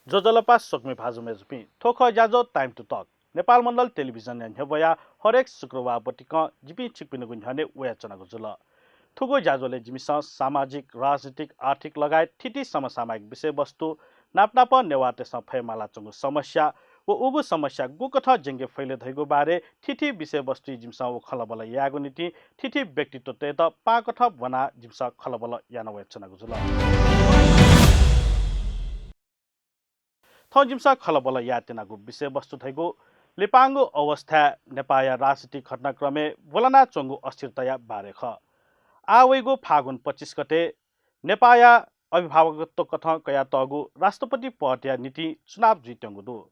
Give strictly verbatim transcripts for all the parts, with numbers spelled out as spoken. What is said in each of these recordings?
ज्वजलपा स्वकुमि भाजु मय्‌जुपिं, थ्व खः ज्याझ्वः Time to Talk। नेपाल मण्डल टेलिभिजनया न्ह्यब्वया हरेक शुक्रबार बतिकं जिपिं छिकपिनिगु न्ह्यःने वयाच्वनागु जुल। थुगु ज्याझ्वलय् जिमिसं सामाजिक, राजनीतिक, आर्थिक लगायत थीथी समसामयिक विषयवस्तु, नापनापं नेवाःतय्‌सं फयेमालाच्वंगु समस्या व उगु समस्या गुकथं ज्यंके फइ ले धइगु बारे थीथी विषयवस्तुइ जिमिसं व खँल्हाबल्हा यायेगु निंतिं थीथी व्यक्तित्वतय्‌त पाहां कथं ब्वनाः जिमिसं खँल्हाबल्हा याना वयाच्वनागु जुल। थौं जिमिसं खँल्हाबल्हा यायेत्यनागु विषयवस्तु धइगु लिपांगु अवस्थाय् नेपाःया राजनीतिक घटनाक्रमय् ब्वलनाच्वंगु अस्थिरताया बारे खः। आः वइगु फागुन पच्चिस गते नेपाःया अभिभावकत्व कथं कयातःगु राष्ट्रपति पदया निंतिं चुनाव जुइत्यंगु दु।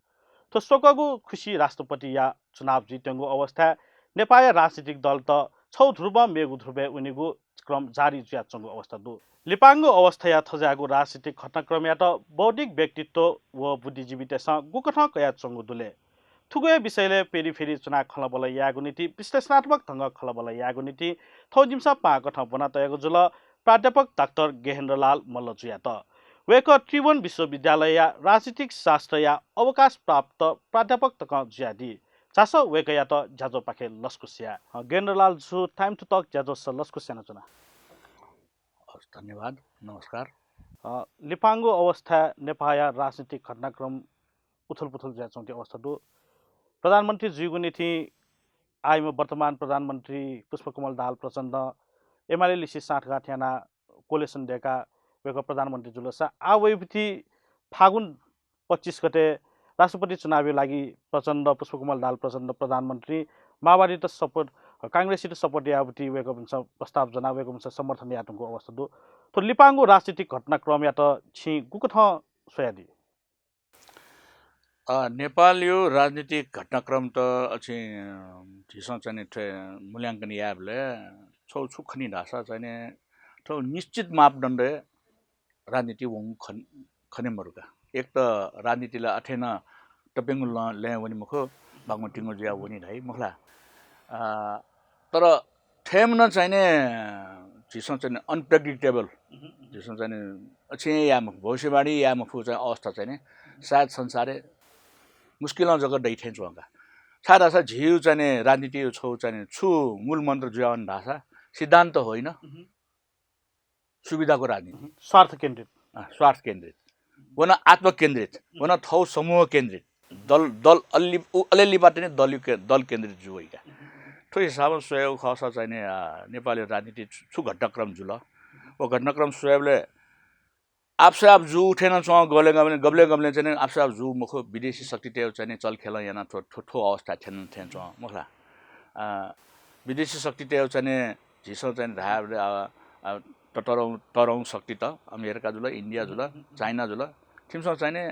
थ्व स्वकःगु खुसि राष्ट्रपतिया चुनाव जुइत्यंगु अवस्थाय् नेपाःया राजनीतिक दलत छगू ध्रुवं मेगु ध्रुवय् वनेगु क्रम जारी जुयाच्वंगु अवस्था दु। लिपांगु अवस्थाया थज्याःगु राजनीतिक घटनाक्रमयात बौद्धिक व्यक्तित्व व बुद्धिजीवीतय्‌सं गुकथं कयाच्वंगु दु ले? थुगु हे विषयलय् पेरिफेरी च्वनाः खँल्हाबल्हा यायेगु निंतिं, विश्लेषणात्मक ढंगं खँल्हाबल्हा यायेगु निंतिं थौं जिमिसं पाहां कथं ब्वनातयागु जुल प्राध्यापक डाक्टर गेहेन्द्रलाल मल्लजुयात। वय्‌कः त्रिभुवन विश्वविद्यालयया राजनीतिक शास्त्रया अवकाशप्राप्त प्राध्यापक तकं जुयादी। झासँ वय्‌कःयात ज्याझ्वःपाखे लसकुस याये। अ, गेहेन्द्रलाल जु, Time to Talk ज्याझ्वःस लसकुस यानाच्वना। हस्, धन्यवाद, नमस्कार। अ, लिपांगु अवस्थाय् नेपाःया राजनीतिक घटनाक्रम उथलपुथल जुयाच्वंगु अवस्था दु। प्रधानमन्त्री जुइगु निंतिं आःयाम्ह वर्तमान प्रधानमन्त्री पुष्पकमल दाहाल प्रचण्डं एमाले लिसे साँठगाँठ यानाः coalition दय्‌काः वय्‌कः प्रधानमन्त्री जुलसा, आः वइगु फागुन पच्चिस गते राष्ट्रपति चुनावया लागि प्रचण्ड, पुष्पकमल दाहाल प्रचण्ड प्रधानमन्त्री, माओवादीत support, कांग्रेसयात support यायेगु निंतिं वय्‌कःपिन्सं प्रस्ताव ज्वनाः वय्‌कःपिन्सं समर्थन यायेधुंकूगु अवस्था दु। थ्व लिपांगु राजनीतिक घटनाक्रमयात छिं गुकथं स्वयादी? अ, नेपालया राजनीतिक घटनाक्रमत अझ, अ, झीसं चाहिँ नि थ्व मूल्यांकन यायेबलय् छगू छु खनी धाःसा चाहिँ नि थ्व निश्चित मापदण्डय् राजनीति वंगु खन-, खने मदु का। एक त राजनीतिला अथे नं तप्यंगु लँ-, लँय् वनी मखु, बांगु तिंगु जुयाः वनी धाइ मखु ला। अ, तर थें नं चाहिँ नि झीसं चाहिँ नि unpredictable, झीसं चाहिँ नि अछेँ याये मफु, भविष्यवाणी याये मफु चाहिँ अवस्था चाहिँ नि सायद संसारय् मुस्किलं जक दइ थें च्वं का। छाय् धाःसा झीगु चाहिँ नि राजनीतिया छगू चाहिँ नि छु मूल मन्त्र जुयावन धाःसा सिद्धान्त होइन, सुविधाको राजनीति। स्वार्थ केन्द्रित। अँ, स्वार्थ केन्द्रित। व नं आत्मकेन्द्रित, व नं थःगु समूह केन्द्रित। दल, दल अल्लि-, उ-, अले लिपा चाहिँ नि दल के-, दल केन्द्रित जुइ का। थ्व हिसाबं स्वयेगु खःसा चाहिँ नि, अ, नेपाली राजनीति छु, छु घटनाक्रम जुल, व घटनाक्रम स्वयेबलय् आपासय् आपाः जू थें नं च्वं, गबलें गबलें, गबलें गबलें चाहिँ नि आपासय् आपाः जू मखु, विदेशी शक्तितय् चाहिँ नि चलखेलं यानाः थ्व, थ्व, थ्व अवस्था थ्यन, थें च्वं मखु ला। अ, विदेशी शक्तितय् चाहिँ नि झीसं चाहिँ नि धायेबलय्, अ, अ, ततःधंगु, ततःधंगु शक्तित, अमेरिका जुल, इन्डिया जुल, चाइना जुल, थिमिसं चाहिँ नि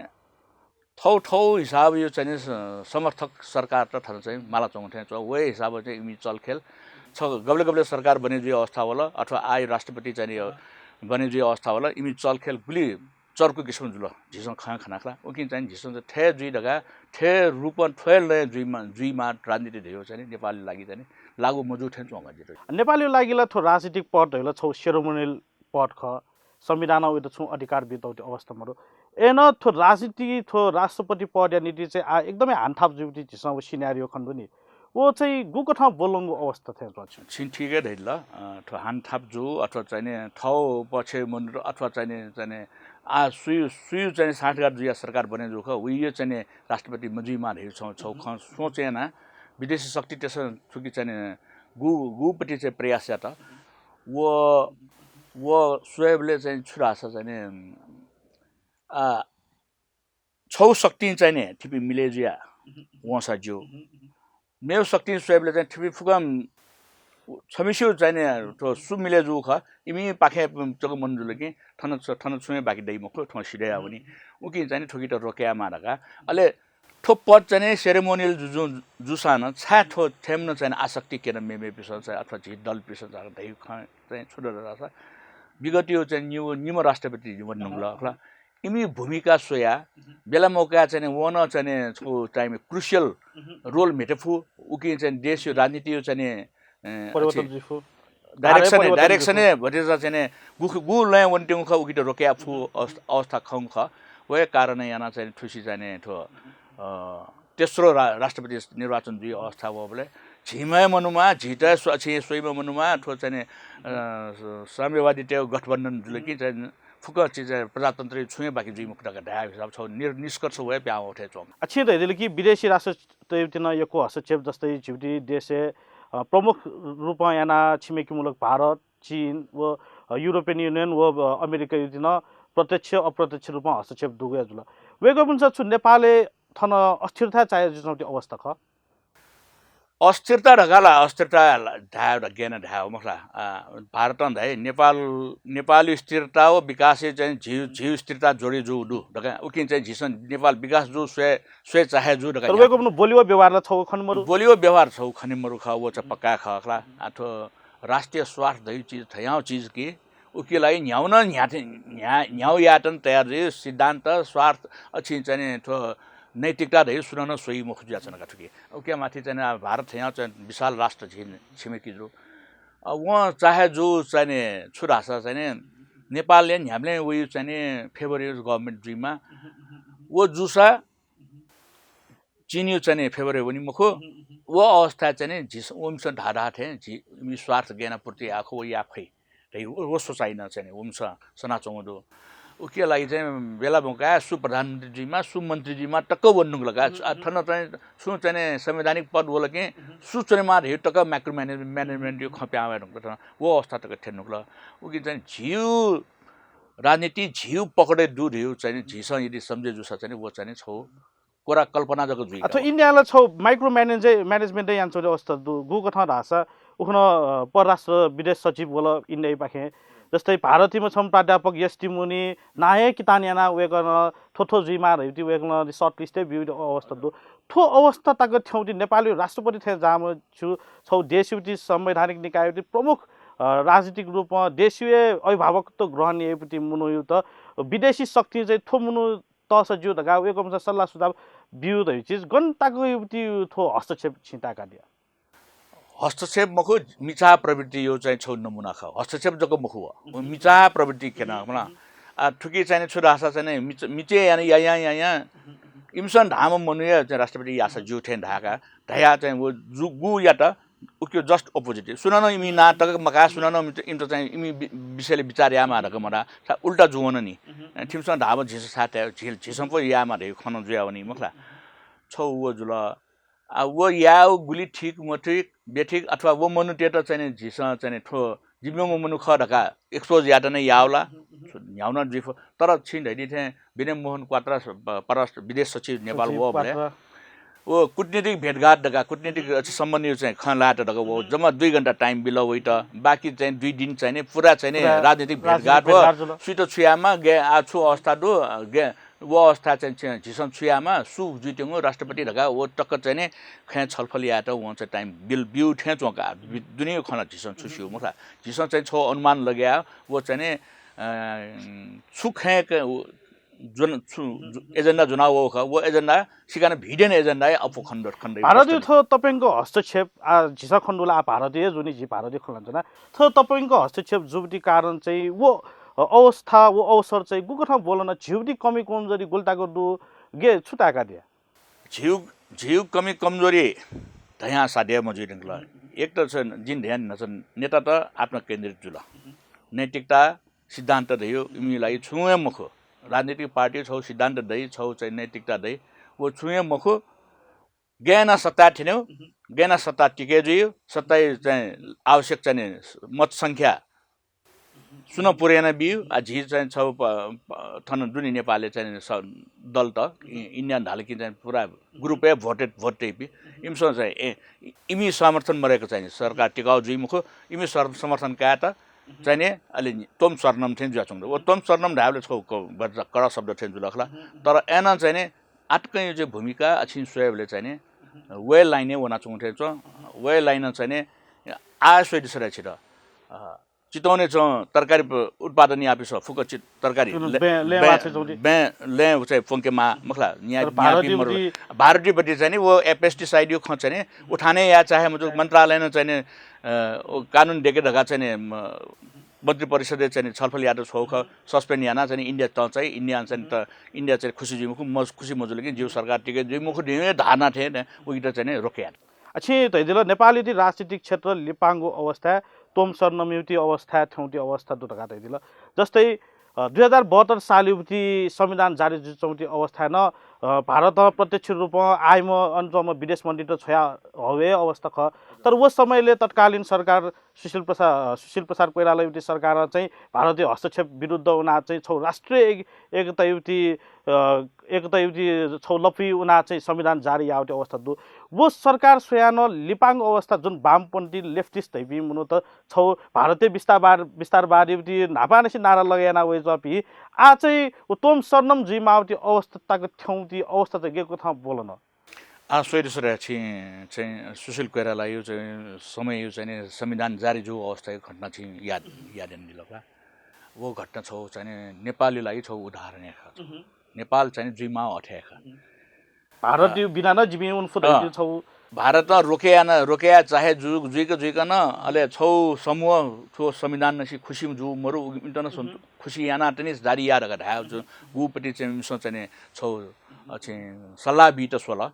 थःथःगु हिसाबया चाहिँ नि स-, समर्थक सरकारत थन चाहिँ मालाच्वंगु थें च्वं। व हे हिसाबं चाहिँ इमि चलखेल छ गबलें गबलें सरकार बने जुइ अवस्था वल अथवा आः राष्ट्रपति चाहिँ नि बने जुइ अवस्था वल, इमि चलखेल गुलि चर्को किसिमं जुल, झीसं खँ खना खला। उकिं चाहिँ झीसं चाहिँ थथे जुइ धकाः, थथे रूपं, थथे लँय् जुइमा, जुइमा राजनीति धयागु चाहिँ नि नेपालया लागि चाहिँ नि लागू मजू थें च्वं का जितः। नेपालया लागि ला थ्व राजनीतिक पद धइगु ला छगू ceremonial पद खः, संविधानं वयात छुं अधिकार बियातःगु अवस्था मदु। अय्नं थ्व राजनीति, थ्व राष्ट्रपति पदया निंतिं चाहिँ आः एकदमै हानथाप जुइगु झीसं व scenario खने दु नि। व चाहिँ गुकथं ब्वलंगु अवस्था थें च्वं? छिं ठीक हे धयादिल। अ, थ्व हानथाप जू अथवा चाहिँ नि थःगु पक्षय् मन्त्री अथवा चाहिँ नि, चाहिँ नि आः सुयु, सुयु चाहिँ नि साँठगाँठ जुयाः सरकार बने जू खः, उकिया चाहिँ नि राष्ट्रपति मजुइमा धयागु छगू, छगू खँ सोच यानाः विदेशी शक्तितय्सं थुकी चाहिँ नि गु, गुपट्टि चाहिँ प्रयास यात। व, व स्वयेबलय् चाहिँ छु धाःसा चाहिँ नि, आ, छगू शक्तिं चाहिँ नि थिपिं मिले जुया वंसा ज्यू। मेगु शक्तिं स्वयेबलय् चाहिँ थिपिं फुक्कं छम्हस्यू चाहिँ नि थ्व सु मिले जू खः, इमिपाखें जक मन जुल कि थन छ-, थन छुं हे बाकी दइ मखु, थ्वं सिधया वनी। उकिं चाहिँ नि थुकित रोके यायेमाः धकाः। अले थ्व पद चाहिँ नि ceremonial जु-, जु-, जूसां नं छाय् थ्व थें नं चाहिँ नि आसक्ति क्यन मेमेपिसं चाहिँ अथवा झी दलपिसं चाहिँ धइगु खँ चाहिँ छु दु धाःसा विगतया चाहिँ निम्ह, निम्ह राष्ट्रपति वने धुंकल खला। इमि भूमिका स्वयाः बेला मौकाय् चाहिँ नि वं नं चाहिँ नि छगू time crucial role म्हिते फु। उकिं चाहिँ देशया राजनीतिया चाहिँ नि, अ, परिवर्तन अझ जुइ फु। Direction, धारे परिवर्तन direction जुइ फु। भतिचा चाहिँ नि गु, गु लँय् वनेत्यंगु खः उकित रोके याये फु अवस्था, अवस्था खंगु खः। व हे कारणं यानाः चाहिँ थुसी चाहिँ नि थ्व, अ, तेस्रो रा-, राष्ट्रपति निर्वाचन जुइ अवस्था वःबलय् झीम्ह हे मनुमा, झीत हे स्व-, छिं स्वइम्ह मनुमा, थ्व चाहिँ नि, अ, स-, साम्यवादीतय् गठबन्धन जुल कि चाहिँ फुक्क चिज चाहिँ प्रजातन्त्र छुं हे बाकी जुइ मखु धकाः धाये हिसाब छौ नि-, निष्कर्ष व हे प्याहां वःथें च्वं। आ, छिं धयादिल कि विदेशी राष्ट्रतय् नं यक्व हस्तक्षेप, जस्तै झीगु देशय्, अ, प्रमुख रूपं यानाः छिमेकीमूलक भारत, चीन व, अ, European Union व, अ, अमेरिकायात नं प्रत्यक्ष अप्रत्यक्ष रूपं हस्तक्षेप दुगु हे जुल। वय्कःपिन्सं छु नेपालय् थन अस्थिरता चाये जुयाच्वंगु अवस्था खः? अस्थिरता धकाः ला, अस्थिरता ला धाये ला, गय् याना धाये मखु ला। आ, भारतं धाइ, नेपाल, नेपाली स्थिरता व विकासय् चाहिँ झी, झी स्थिरता जोडी जू दु धकाः, उकिं चाहिँ झीसं नेपाल विकास जू स्वये, स्वये चाहे जू धकाः तर न्ह्याः। वय्कःपिनि बोली व व्यवहार ला छगू खने मरु। बोली व व्यवहार छगू खने मरु खः, व चाहिँ पक्का खः खला। आ, थ्व राष्ट्रिय स्वार्थ धइगु चिज, थज्याःगु चिज कि उकिया लागि न्ह्याउ नं न्ह्या-, न्ह्या-, न्ह्याउ यायेत नं तयार जुइ, सिद्धान्त, स्वार्थ, अ, छिं चाहिँ नि थ्व नैतिकता धइगु सुनं नं स्वइ मखु जुयाच्वन का थुकी। उकिया माथि चाहिँ नि आ, भारत थज्याःगु चाहिँ विशाल राष्ट्र झी छिमेकी जू। अ, वं चाहे जू चाहिँ नि छु धाःसा चाहिँ नि नेपालय् न्ह्याबलें वइगु चाहिँ नि favour of government जुइमा। व जूसा चीनय् चाहिँ नि favour-य् वनी मखु। व अवस्थाय् चाहिँ नि झी, वमिसं धाधाः थें झी, इमि स्वार्थ गय् याना पूर्ति याये खः, व याये फइ धइ, व, व सोचाइ नं चाहिँ नि वमिसं सनाच्वंगु दु। उकिया लागि चाहिँ बेला मौकाय् सु प्रधानमन्त्री जुइमा, सु मन्त्री जुइमा तक वने धुंकल का। आ, थन चाहिँ छुं चाहिँ नि संवैधानिक पद वल कि सु च्वनेमा धइगु तक micro manage-, management-यु खँ प्याहां वये धुंकल थन। व अवस्था तक थ्यने धुंकल। उकिं चाहिँ झीगु राजनीति झीगु पकडय् दु धइगु चाहिँ नि झीसं यदि सम्झे जूसा चाहिँ नि व चाहिँ नि छगू कोरा कल्पना जक जुइ का। अथवा इन्डियां ला छगू micro manage-, management यानाच्वंगु अवस्था दु। गुकथं धाःसा उखुन्हु, अ, परराष्ट्र विदेश सचिव वल इन्डियापाखें। जस्तै भारतयाम्ह छम्ह प्राध्यापक एसटी मुनि नां हे कितान यानाः वय्कलं थ्व थ्व जुइमाः धइगु वय्कलं shortlist हे ब्यूगु अवस्था दु। थ्व अवस्था तक थ्यंगु नेपालय् राष्ट्रपति थें जाःम्ह छु छगू देशय् संवैधानिक निकायय् प्रमुख, अ, राजनीतिक रूपं देशय् अभिभावकत्व ग्रहण याइगु मनूयात विदेशी शक्तिं चाहिँ थ्व मनू तःसा ज्यू धकाः वय्कःपिन्सं सल्लाह सुझाव ब्यू धइगु चिज गन तकयागु थ्व हस्तक्षेप छिं ताय्कादिया? हस्तक्षेप मखु, मिचाः प्रवृत्तियागु चाहिँ छगू नमूना खः। हस्तक्षेप जक मखु व। व मिचाः प्रवृत्ति केना मला। आ, थुकी चाहिँ नि छु धाःसा चाहिँ नि मिच-, मिचे याना, या, या, या, या। इमिसं धाःम्ह मनूया चाहिँ राष्ट्रपति याःसा ज्यू थें धाय्का, धयाः चाहिँ व जु-, गुयात उकिया just opposite। सुनानं इमि नां तक मकाः, सुनानं इमित, इमित चाहिँ इमि वि-, विषयले विचार यायेमाः धकाः मधाः, सा उल्टा जुवन नि। थिमिसं धाःम्ह झीसं साथ हे, झी, झीसं पो यायेमाः धइगु खँ नं जुयावनी मखु ला। छगू व जुल। आ, व यायेगु गुलि ठीक मठीक, बेठीक अथवा व मनूतय्त चाहिँ नि झीसं चाहिँ नि थ्व जिम्मेवार मनू खः धकाः expose यायेत नं याः ला। छु न्ह्याउ नं जुइ फु। तर छिं धयादी थें विनय मोहन क्वात्रा स-, प-, परराष्ट्र विदेश सचिव नेपाल सचिव वःबलय् क्वात्रा। व कूटनीतिक भेटघाट धकाः, कूटनीतिक सम्बन्धी चाहिँ खँ ल्हायेत धकाः व जम्मा दुई घण्टा time बिल वइत। बाकी चाहिँ दुई दिन चाहिँ नि पुरा चाहिँ नि पुरा राजनीतिक राजनीतिक भेटघाट व भेटघाट जुल। सुइत छु यायेमाः, गय् आ छु अवस्था दु, गय् व अवस्था चाहिँ झी-, झीसं छु यायेमाः, सु जुइत्यंगु राष्ट्रपति धकाः व तक चाहिँ नि खँय् छलफल यायेत वं चाहिँ time बिल ब्यू थें च्वं का। बि-, दुनेया खँ ला झीसं छु स्यू मखु ला। झीसं चाहिँ छगू अनुमान लगे याः, व चाहिँ नि, अ, छु खँय् क-, व ज्वन-, छु जु-, agenda ज्वना वःगु खः, व agenda सिकानं hidden agenda हे अप्वः खनेदु, खनेदु भारतया प्रश्न। थ्व तप्यंक हस्तक्षेप, आ, झीसं खनेदु ला, आ, भारतया हे जुनि, झी भारतया खँ ल्हानाच्वना। थ्व तप्यंक हस्तक्षेप जूगुति कारण चाहिँ व, अ, अवस्था, व अवसर चाहिँ गुकथं ब्वलन, झीगुति कमी कमजोरी गुलि तक दु, गय् छु ताय्कादिया? झीगु, झीगु कमी कमजोरी धयां साध्य मजुइ धुंकल। एक त छ, जिं धयां न्हाचः नेता त आत्मकेन्द्रित जुल। नैतिकता, सिद्धान्त धइगु इमिया लागि छुं हे मखु। राजनीतिक पार्टी छगू सिद्धान्त दइ, छगू चाहिँ नैतिकता दइ, व छुं हे मखु। गय् यानाः सत्ताय् थ्यनेगु, गय् यानाः सत्ता टिके जुइगु, सत्ताया चाहिँ आवश्यक चाहिँ नि मत संख्या सुनं पुरा याना बिउ, आ, झी चाहिँ छगू प-, प-, थन दुने नेपालय् चाहिँ नि स-, दल त, इ-, इन्डियां धाल कि चाहिँ पुरा group हे voted, vote तइपि। इमिसं चाहिँ, ए, इमि समर्थन मरय्क चाहिँ नि सरकार टिकाउ जुइ मखु, इमि सर-, समर्थन कायेत चाहिँ नि अलि त्वम स्वर्णम थें जुयाच्वंगु दु। व त्वम स्वर्णम धायेबलय् छगू क-, कडा शब्द थें जुल खला। तर अय्नं चाहिँ नि आतकंया चाहिँ भूमिका अछिं स्वयेबलय् चाहिँ नि व हे line-य् वनाच्वंगु थें च्वं, व हे line-य् चाहिँ नि आः स्वयादिसँ रे छित। अ, चितवनय् च्वं तरकारी प-, उत्पादन याःपिसं फुक्क चि-, तरकारी थुन ले-, बँय्, लँय् बँय्, वाछे च्वंगु दि। बँय्, लँय् चाहिँ प्वंकेमाः, मखु ला, न्या-, तर न्यापी भारतय् मरु। उति भारतय् पति चाहिँ नि व ए, pesticide-या खँ चाहिँ नि उठाने याये चाहे मजू, मन्त्रालयनं चाहिँ नि, अ, व कानुन देके धकाः चाहिँ नि, म, मन्त्रिपरिषदय् चाहिँ नि छलफल यात छौ खः, सस्पेन्ड याना चाहिँ नि इन्डिया तं चाहिँ इन्डिया चाहिँ त इन्डिया चाहिँ खुसी जुइ मखु, मज-, खुसी मजुल कि जिउ सरकार टिके जुइ मखु धइगु धारणा थें उकित चाहिँ नि रोके यात। अ, छिं धयादिल, नेपालयागु राजनीतिक क्षेत्र लिपांगु अवस्था, तोम सर्नमयागु अवस्था, थ्यंगु अवस्था दु धकाः धयादिल। जस्तै, अ, दुई हजार बहत्तर सालयागु संविधान जारी जुइच्वंगु अवस्थाय् नं, अ, भारतं प्रत्यक्ष रूपं आःम्ह अन च्वंम्ह विदेश मन्त्रीत छ्वया हःगु अवस्था खः। तर व समयलय् तत्कालीन सरकार सुशील प्रसा-, अ, सुशील प्रसाद कोइरालायागु सरकारं चाहिँ भारतयागु हस्तक्षेप विरुद्ध वनाः चाहिँ छौ राष्ट्रिय एक-, एकतायागु, अ, एकतायागु छौ लँपुइ वनाः चाहिँ संविधान जारी याःगु अवस्था दु। व सरकार स्वयाः नं लिपांगु अवस्था जुन वामपन्थी लेफ्टिस्ट धइपिं मनूत छौ भारतीय विस्तारवाद, विस्तारवादी न्हापांनिसें नारा लगे याना वयाच्वंपिं आः चाहिँ व तोम सर्नम जुइमाःगु अवस्था तक थ्यंगु अवस्था चाहिँ गय् कथं ब्वल न? आः स्वयादिसँ रे, छिं चाहिँ सुशील कोइरालायागु चाहिँ समययागु चाहिँ नि संविधान जारी जूगु अवस्थायागु घटना छिं याद, याद यानादिल का। व घटना छौ चाहिँ नि नेपालया लागि छौ उदाहरण हे खः। नेपाल चाहिँ नि जुइमाःगु अथे हे खः। भारतयागु बिना नं जिपिं वने फु धइगु छौ। भारतं रोके याना, रोके याये चाहे जु-, जुइक जुइक नं, अले छौ समूह थ्व संविधानंनिसें खुसी जू मरु, इमित नं सन्तु-, खुसी यानाः तिनि जारी या धकाः धायेगु जु-, गुपति चाहिँ इमिसं चाहिँ नि छौ, अ, चाहिँ सल्लाह बीत स्वल।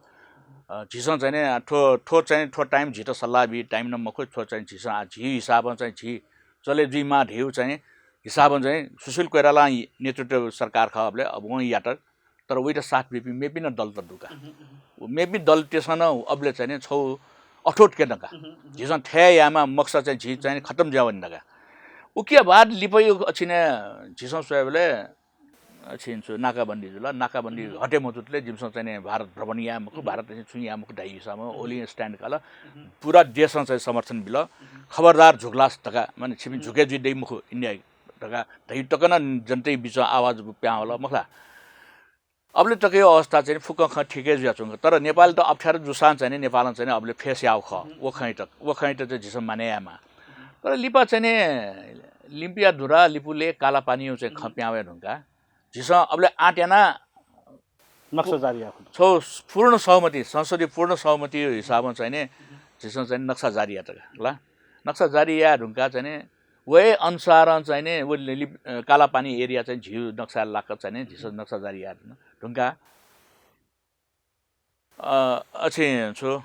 अ, झीसं चाहिँ नि थ्व, थ्व चाहिँ थ्व time झीत सल्लाह बी time नं मखु, थ्व चाहिँ झीसं आ, झी हिसाबं चाहिँ झी चले जुइमाः धइगु चाहिँ हिसाबं चाहिँ सुशील कोइरालां नेतृत्व सरकार खः अबले, अब वं यात। तर वइत साथ बीपिं मेपिं नं दलत दु का। व मेपिं दलतय्सं नं अबले चाहिँ नि छौ अठोट के नका। झीसं थथे यायेमाः मखुसा चाहिँ झी चाहिँ खतम जुया वनी धका। उकिया बाद लिपायागु अछिने झीसं स्वयेबले अछिन छु नाकाबन्दी जुल। नाकाबन्दी हटे मजुतले जिमिसं चाहिँ नि भारत भ्रमण याये मखु, भारतय्सं छुं याये मखु धाइ हिसाबं ओलीं stand काल। पूरा देशं चाहिँ समर्थन बिल। खबरदार झुक्लास धका, माने छिपिं झुके जुइ दइ मखु इन्डिया धका धइ तक नं जनतय् बिचं आवाज प्यां वल मखला। अबले तकयागु अवस्था चाहिँ फुक्क खँ ठिकै जुयाच्वंगु। तर नेपाल त अप्ठ्यारो जूसां चाहिँ नि नेपालं चाहिँ नि अबले face याःगु खः। व खँयात, व खँयात चाहिँ झीसं माने यायेमाः। तर लिपा चाहिँ नि लिम्पिया धुरा, लिपुले कालापानीयागु चाहिँ खँ प्यां वये धुंकाः झीसं अबले आँट यानाः नक्सा जारी याये फत। छौ पूर्ण सहमति, संसदीय पूर्ण सहमति हिसाबं चाहिँ नि झीसं चाहिँ नि नक्सा जारी यात का, ला। नक्सा जारी याये धुंकाः चाहिँ नि व हे अनुसारं चाहिँ नि व लि-, लि-, अ, कालापानी area चाहिँ झीगु नक्सा लाक चाहिँ नि झीसं नक्सा जारी याये धुन-, धुंकाः, अ, अछिन छु।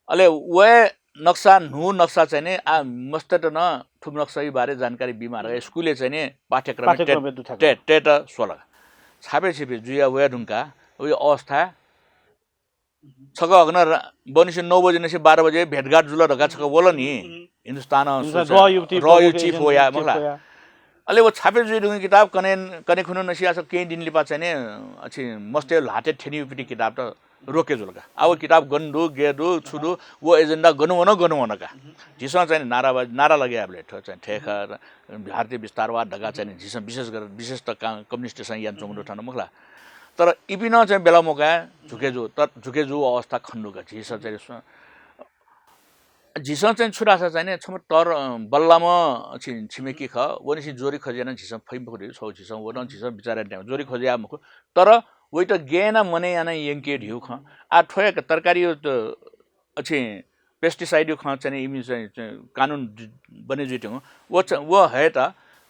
अले व हे नक्सा, न्हू नक्सा चाहिँ नि आ मस्तय्त नं थुगु नक्साया बारे जानकारी बीमाः धकाः स्कुलय् चाहिँ नि पाठ्यक्रमय् पाठ्यक्रमय् टे-, दुथ्याक। टे-, टेत स्वल। छापे छिपे जुया वये धुंकाः व हे अवस्था छकः हकनं रा-, बनिसे नौ बजे निसें बाह्र बजे भेटघाट जुल धकाः छकः वल नि। हिन्दुस्तान हिन्दुस्तान सु-, रह्यो चिफ हो या, मखला। अले व छापे जुइ धुंगु किताब कने, कने खुन्हु नसियास केही दिन लिपा चाहिँ नि, अछिन मस्तय् ल्हातय् थ्यनीपिं किताब त रोके जुल का। आ व किताब गन दु, गे दु, छु दु, व agenda gun one, gun one का। झीसं चाहिँ नि नाराबाजी, नारा लगे याबले थ्व चाहिँ थेखर, भारतीय विस्तारवाद धकाः चाहिँ नि झीसं विशेष गरेर, विशेषतः का-, कम्युनिस्टय्सं यानाच्वंगु दु थन मखला। तर इपिं नं चाहिँ बेला मौकाय् झुके जू, तर झुके जू अवस्था खने दु का। झीसं चाहिँ नि स्व-, झीसं चाहिँ छु धाःसा चाहिँ नि छम्ह तर, अ, बल्लाम्ह छि-, छिमेकी खः, वनिसें ज्वरी खजे याना झीसं फइ मखु धइगु छौ, झीसं व नं झीसं बिचार याना ज्वरी खजे याये मखु। तर वइत गय् याना मनय् याना यंके धइगु खँ। आ थ्व हे तरकारी त अछिन pesticide खँ चाहिँ नि इमि चाहिँ, चाहिँ कानुन जु-, बने जुइत्यंगु। व च-, व हयेत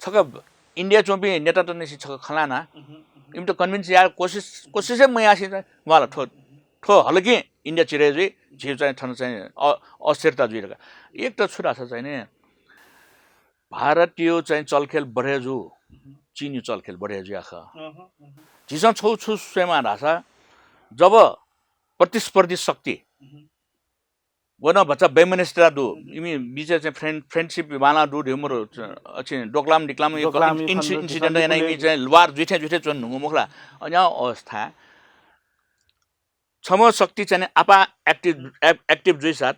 छकः इन्डिया च्वंपिं नेतात निसें छकः खँ ल्हाना, इमित convince याये कोसिस, कोसिस हे मयासें चाहिँ म्वाल थ्व, थ्व हल कि इन्डिया चिरे जुइ, झी चाहिँ थन चाहिँ अ-, अस्थिरता जुइ धकाः। एक त छु धाःसा चाहिँ नि भारतयागु चाहिँ चलखेल बढे जू, चीनयागु चलखेल बढे जुया खः। झीसं छौ छु स्वयेमाः धाःसा जब प्रतिस्पर्धी शक्ति व नं भचा वैमनस्यता दु, इमि बिचय् चाहिँ friend-, friendship बांलाः दु धइगु मरु, अछिन डोकलाम डिकलाम यो डोकलाम inci-, यो incident याना इमि चाहिँ war जुइथें जुइथें च्वने धुंगु मखला। अज्याःगु अवस्था छम्ह शक्ति चाहिँ नि आपाः active, ac-, active जुइसाथ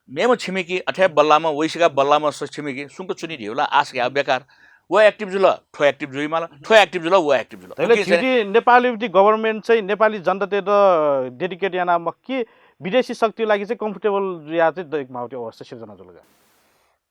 मेम्ह छिमेकी अथे बल्लाम्ह, वइसिका बल्लाम्ह स-, छिमेकी सुंक चुनि धइगु ला आश याः बेकार। व active जुल, थ्व active जुइमाल, थ्व active जुल, व active जुल। तैले उकी चाहिँ झीगु नेपाली government चाहिँ नेपाली जनतातय्त dedicate याना मखु कि विदेशी शक्तिया लागि चाहिँ comfortable जुया चाहिँ दइक माःगु अवस्था सिर्जना जुल का।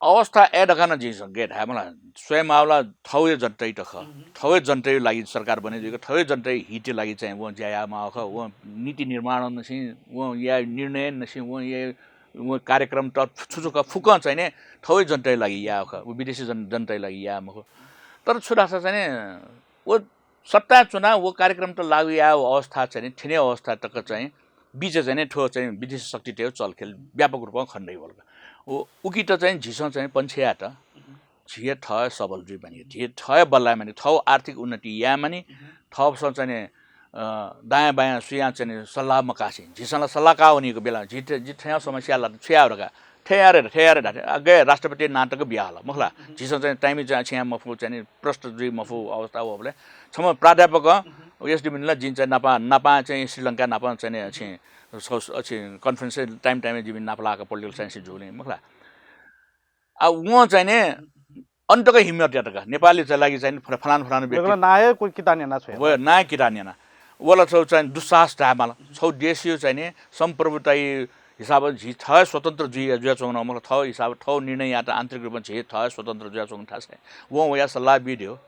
अवस्था अय् धकाः नं जिं संकेत धाये मला। स्वयेमाःगु ला थौंया जनतायात खः। थौंया जनताया लागि सरकार बने जुइक थौंया जनताया हितया लागि चाहिँ वं ज्या याये माःगु खः। वं नीति निर्माण निसें, वं याये निर्णय निसें, वं याये व कार्यक्रमत छु छु खः फुक्कं चाहिँ नि थःगु जनताया लागि याःगु खः, व विदेशी जन-, जनताया लागि याःगु मखु। तर छु धाःसा चाहिँ नि व सत्ताय् च्वनाः व कार्यक्रमत लागू याःगु अवस्था चाहिँ नि थ्यनेगु अवस्था तक चाहिँ बिचय् चाहिँ नि थ्व चाहिँ विदेशी शक्तितय् चलखेल व्यापक रूपं खनेदइ वल का। व उकित चाहिँ झीसं चाहिँ पन्छ्यायेत झी हे थः हे सबल जुइ मानि, झी हे थः हे बल्लाये मानि, थःगु आर्थिक उन्नति याये मानि, थःपिन्सं चाहिँ नि, अ, दायाँ बायाँ सुयां चाहिँ नि सल्लाह मकासें, झीसं ला सल्लाह काः वनीगु बेला, झी थ-, झी थ्यंगु समस्या ला छु याये धकाः, थथे याये रे, थथे याये रे धाःथें, अ, गय् राष्ट्रपति नां तक बिया हल, मखु ला? झीसं चाहिँ time चाहिँ छिं मफु, चाहिँ नि प्रष्ट जुइ मफु अवस्था वःबलय्, छम्ह प्राध्यापकं, एसडी मुनिला जिं चाहिँ नापं, नापं चाहिँ श्रीलंका नापं चाहिँ नि अछि, सौ-, अछि conference time time जिमि नापलाक political science जूगुलिं, मखु ला? आ, वं चाहिँ नि अन्तक हिम्मत यात का, नेपालया लागि चाहिँ नि फला-, फलाना फलाना व्यक्ति वय्कलं नां हे कितां न्यना छ्वया। व नां हे कितां न्यना। वला छौ चाहिँ दुस्साहस धायेमाल। छौ देशया चाहिँ नि सम्प्रभुताया हिसाबं झी थः हे स्वतन्त्र जुइ, जुयाच्वंगु, मखु ला, थः हिसाब, थः निर्णय यायेत आन्तरिक रूपं झी थः हे स्वतन्त्र जुयाच्वंगु थासय् वं वयाः सल्लाह बियादियो।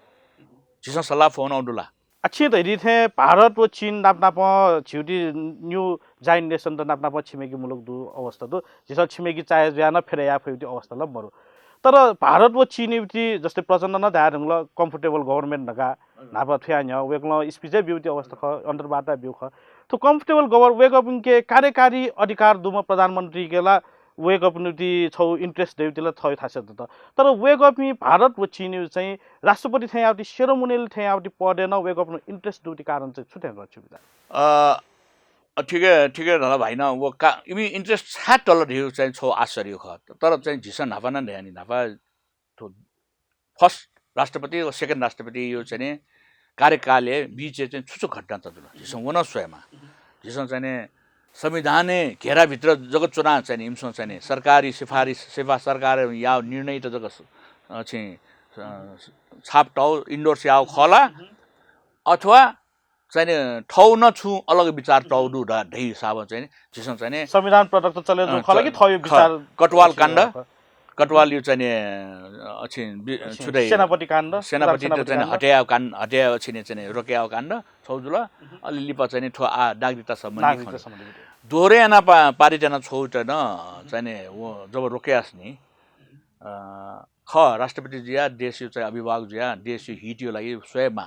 झीसं सल्लाह फ्वनागु दु ला? आ, छिं धयादी थें भारत व चीन नाप नापं झीगु ति new joint nationत नाप नापं छिमेकी मुलुक दु अवस्था दु। झीसं छिमेकी चाहे जुयाः नं फेरय् याये फइगु ति अवस्था ला मरु। तर भारत व चीनया ति जस्तै प्रचण्डं नं धयाधुंकल comfortable government धकाः न्हापा थुया न्ह्यः वय्कलं speech हे ब्यूगु ति अवस्था खः, अन्तर्वार्ता ब्यूगु खः। थ्व comfortable government वय्कःपिंके कार्यकारी अधिकार दुम्ह प्रधानमन्त्रीके ला वय्कःपिनिगु ति छौ interest दइगु ति ला थःगु थासय् दत। तर वय्कःपिं भारत व चीनया चाहिँ राष्ट्रपति थें याःगु ति ceremonial थें याःगु ति पदय् नं वय्कःपिनिगु interest दुगु ति कारण चाहिँ छु थें खः छिगु विचार? अ, अ, ठिकै, ठिकै धाल भाइनं। व का-, इमि interest छाय् तल धइगु चाहिँ छौ आश्चर्य खः। तर चाहिँ झीसं न्हापा नं धयानि, न्हापा थ्व first राष्ट्रपति व second राष्ट्रपतिया चाहिँ नि कार्यकालय् बिचय् चाहिँ छु छु घटना जुल, झीसं व नं स्वयेमाः। झीसं चाहिँ नि संविधानय् घेराभित्र जक च्वनाः चाहिँ नि इमिसं चाहिँ नि सरकारी सिफारिस, सिफा-, सरकारं याःगु निर्णयत जक स-, अ, चाहिँ, अ, छाप तःगु, endorse याःगु खः ला, अथवा चाहिँ नि थःगु नं छुं अलग विचार तःगु दु ध-, धइ हिसाबं चाहिँ नि झीसं चाहिँ नि संविधान प्रदत्त चले जूगु अँ, खः ला कि च-, थःगु ख-, विचार कटवाल काण्ड, खः। कटवालया चाहिँ नि, अ, अछि बि-, अछि छु धाइ, सेनापति काण्ड, सेनापति सेनापति चाहिँ नि काण्ड। हत्या काण्ड, हत्या अछि नि चाहिँ नि रोके याःगु काण्ड छौ जुल। अले लिपा चाहिँ नि थ्व आ नागरिकता सम्बन्धी नागरिकता खँ। सम्बन्धी विधेयक। दोहोरे याना पा-, पारित याना छौ त न चाहिँ नि व जब रोके याःस नि, अ, खः, राष्ट्रपति जुया, देशया चाहिँ अभिभावक जुया, देशया हितया लागि स्वयेमाः।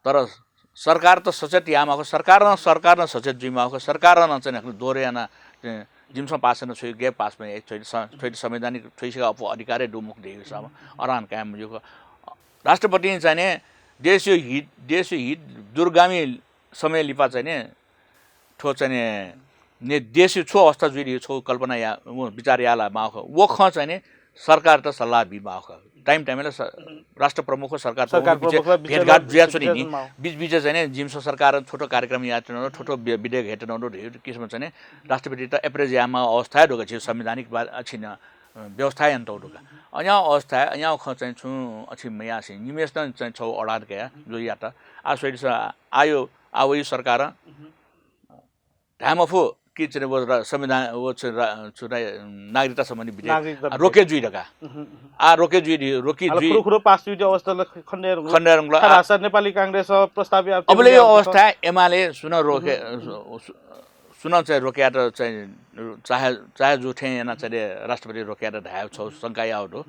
तर सरकार त सचेत यायेमाःगु, सरकारं, सरकारं सचेत जुइमाःगु, सरकारं नं चाहिँ नि दोहोरे याना, अ, जिमिसं पास याना छ्वइ, गय् पास मयाइ, थ्वइ स-, थ्वइ संवैधानिक थ्वइसिका अप्वः अधिकार हे दु मखु धइगु हिसाबं अडान कायम जुइगु। राष्ट्रपतिं चाहिँ नि देशया हित, देशया हित दूरगामी समय लिपा चाहिँ नि थ्व चाहिँ नि, नि देशया छु अवस्था जुइ धइगु छौ कल्पना या, व विचार याये ला माःगु खः। व खँ चाहिँ नि सरकारत सल्लाह बी माःगु खः। Time time ला स-, राष्ट्र प्रमुख व सरकार सरकार प्रमुख प्रमुखला बिचय् भेटघाट ला जुयाच्वनी नि। बिचय् माःगु। बिच बिचय् चाहिँ नि जिमिसं सरकारं छोटो कार्यक्रम यायेत नं, छोटो वि-, विधेयक हयेत नं धइगु किसिमं चाहिँ नि राष्ट्रपतित approach यायेमाःगु अवस्था हे दु का, झी संवैधानिक बा-, अछि न, अ, व्यवस्था यानातःगु दु का। अज्याःगु अवस्था, अज्याःगु खँ चाहिँ छुं अछि मयासें निम्हेसिनं चाहिँ छौ अडान कयाः जुयात। आ स्वइदिसँ, आयो, आ वइ सरकारं धाये मफु कि चाहिँ नि व रा-, संविधान, व चाहिँ रा-, छु धाइ, नागरिकता सम्बन्धी विधेयक नागरिकता आ, विधेयक। रोके जुइ धकाः। उहुँ, उहुँ। आ, रोके जुइ धि-, रोके आलो जुइ। खुरु खुरु पास जुइ अवस्था ल ख-, खण्डय् रुङ्ला। खण्डय् रुङ्ला। आ, राष्ट्र नेपाली कांग्रेस प्रस्ताव या अबले यो अवस्था एमाले सुन रोके, उहुँ। सु-, सु-, सुन चाहिँ रोकेयात चाहिँ चाहे, चाहे जु थें याना चाहिँ राष्ट्रपति रोकेयात धाये छौ शंका याउ दु।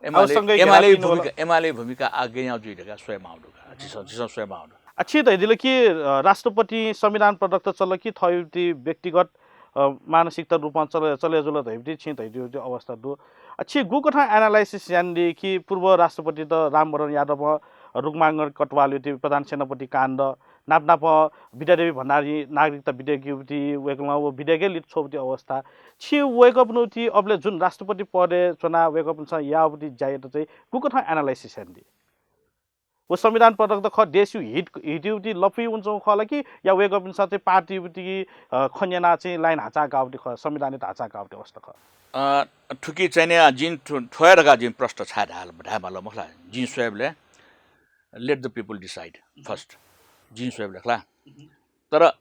एमाले, शंका एमाले याउ दु। भूमिका, एमाले भूमिका आज्ञा जुइ धकाः स्वयेमाउ दु का। झीसं, झीसं स्वयेमाउ दु। आ, छिं धयादिल कि, अ, राष्ट्रपति संविधान प्रदत्त चल कि थःगु ति व्यक्तिगत, अ, मानसिकता रूपं चले, चले जुल धइगु ति छिं धयादिउ ति अवस्था दु। आ, छिं गुकथं analysis यानादी कि पूर्व राष्ट्रपतित रामवरण यादवं रुक्मांगद कटवालया ति प्रधान सेनापति काण्ड, नाप नाप विद्यादेवी भण्डारी नागरिकता विधेयक याउ ति वय्कलं व विधेयक लित छ्वउ ति अवस्था। छिं वय्कःपिनिउ ति अबले जुन राष्ट्रपति पदय् च्वनाः वय्कःपिन्सं याउ ति ज्यायात चाहिँ गुकथं analysis यानादी? व संविधान प्रदत्त खः, देशया हित, हितउ ति लफुइ वनाच्वंगु खः ला कि या वय्कःपिन्सं चाहिँ पार्टीउ ति, अ, खँ न्यनाः चाहिँ line हाचाः गाउ ति खः, संविधानयात हाचाः गाउ ति अवस्था खः? अ, थुकी चाहिँ नि, अ, जिं थु-, थ्व हे धकाः जिं प्रश्न छाय् धाल, धायेमाल मखु ला? जिं स्वयेबलय् let the people decide first। जिं स्वयेबलय् खला। तर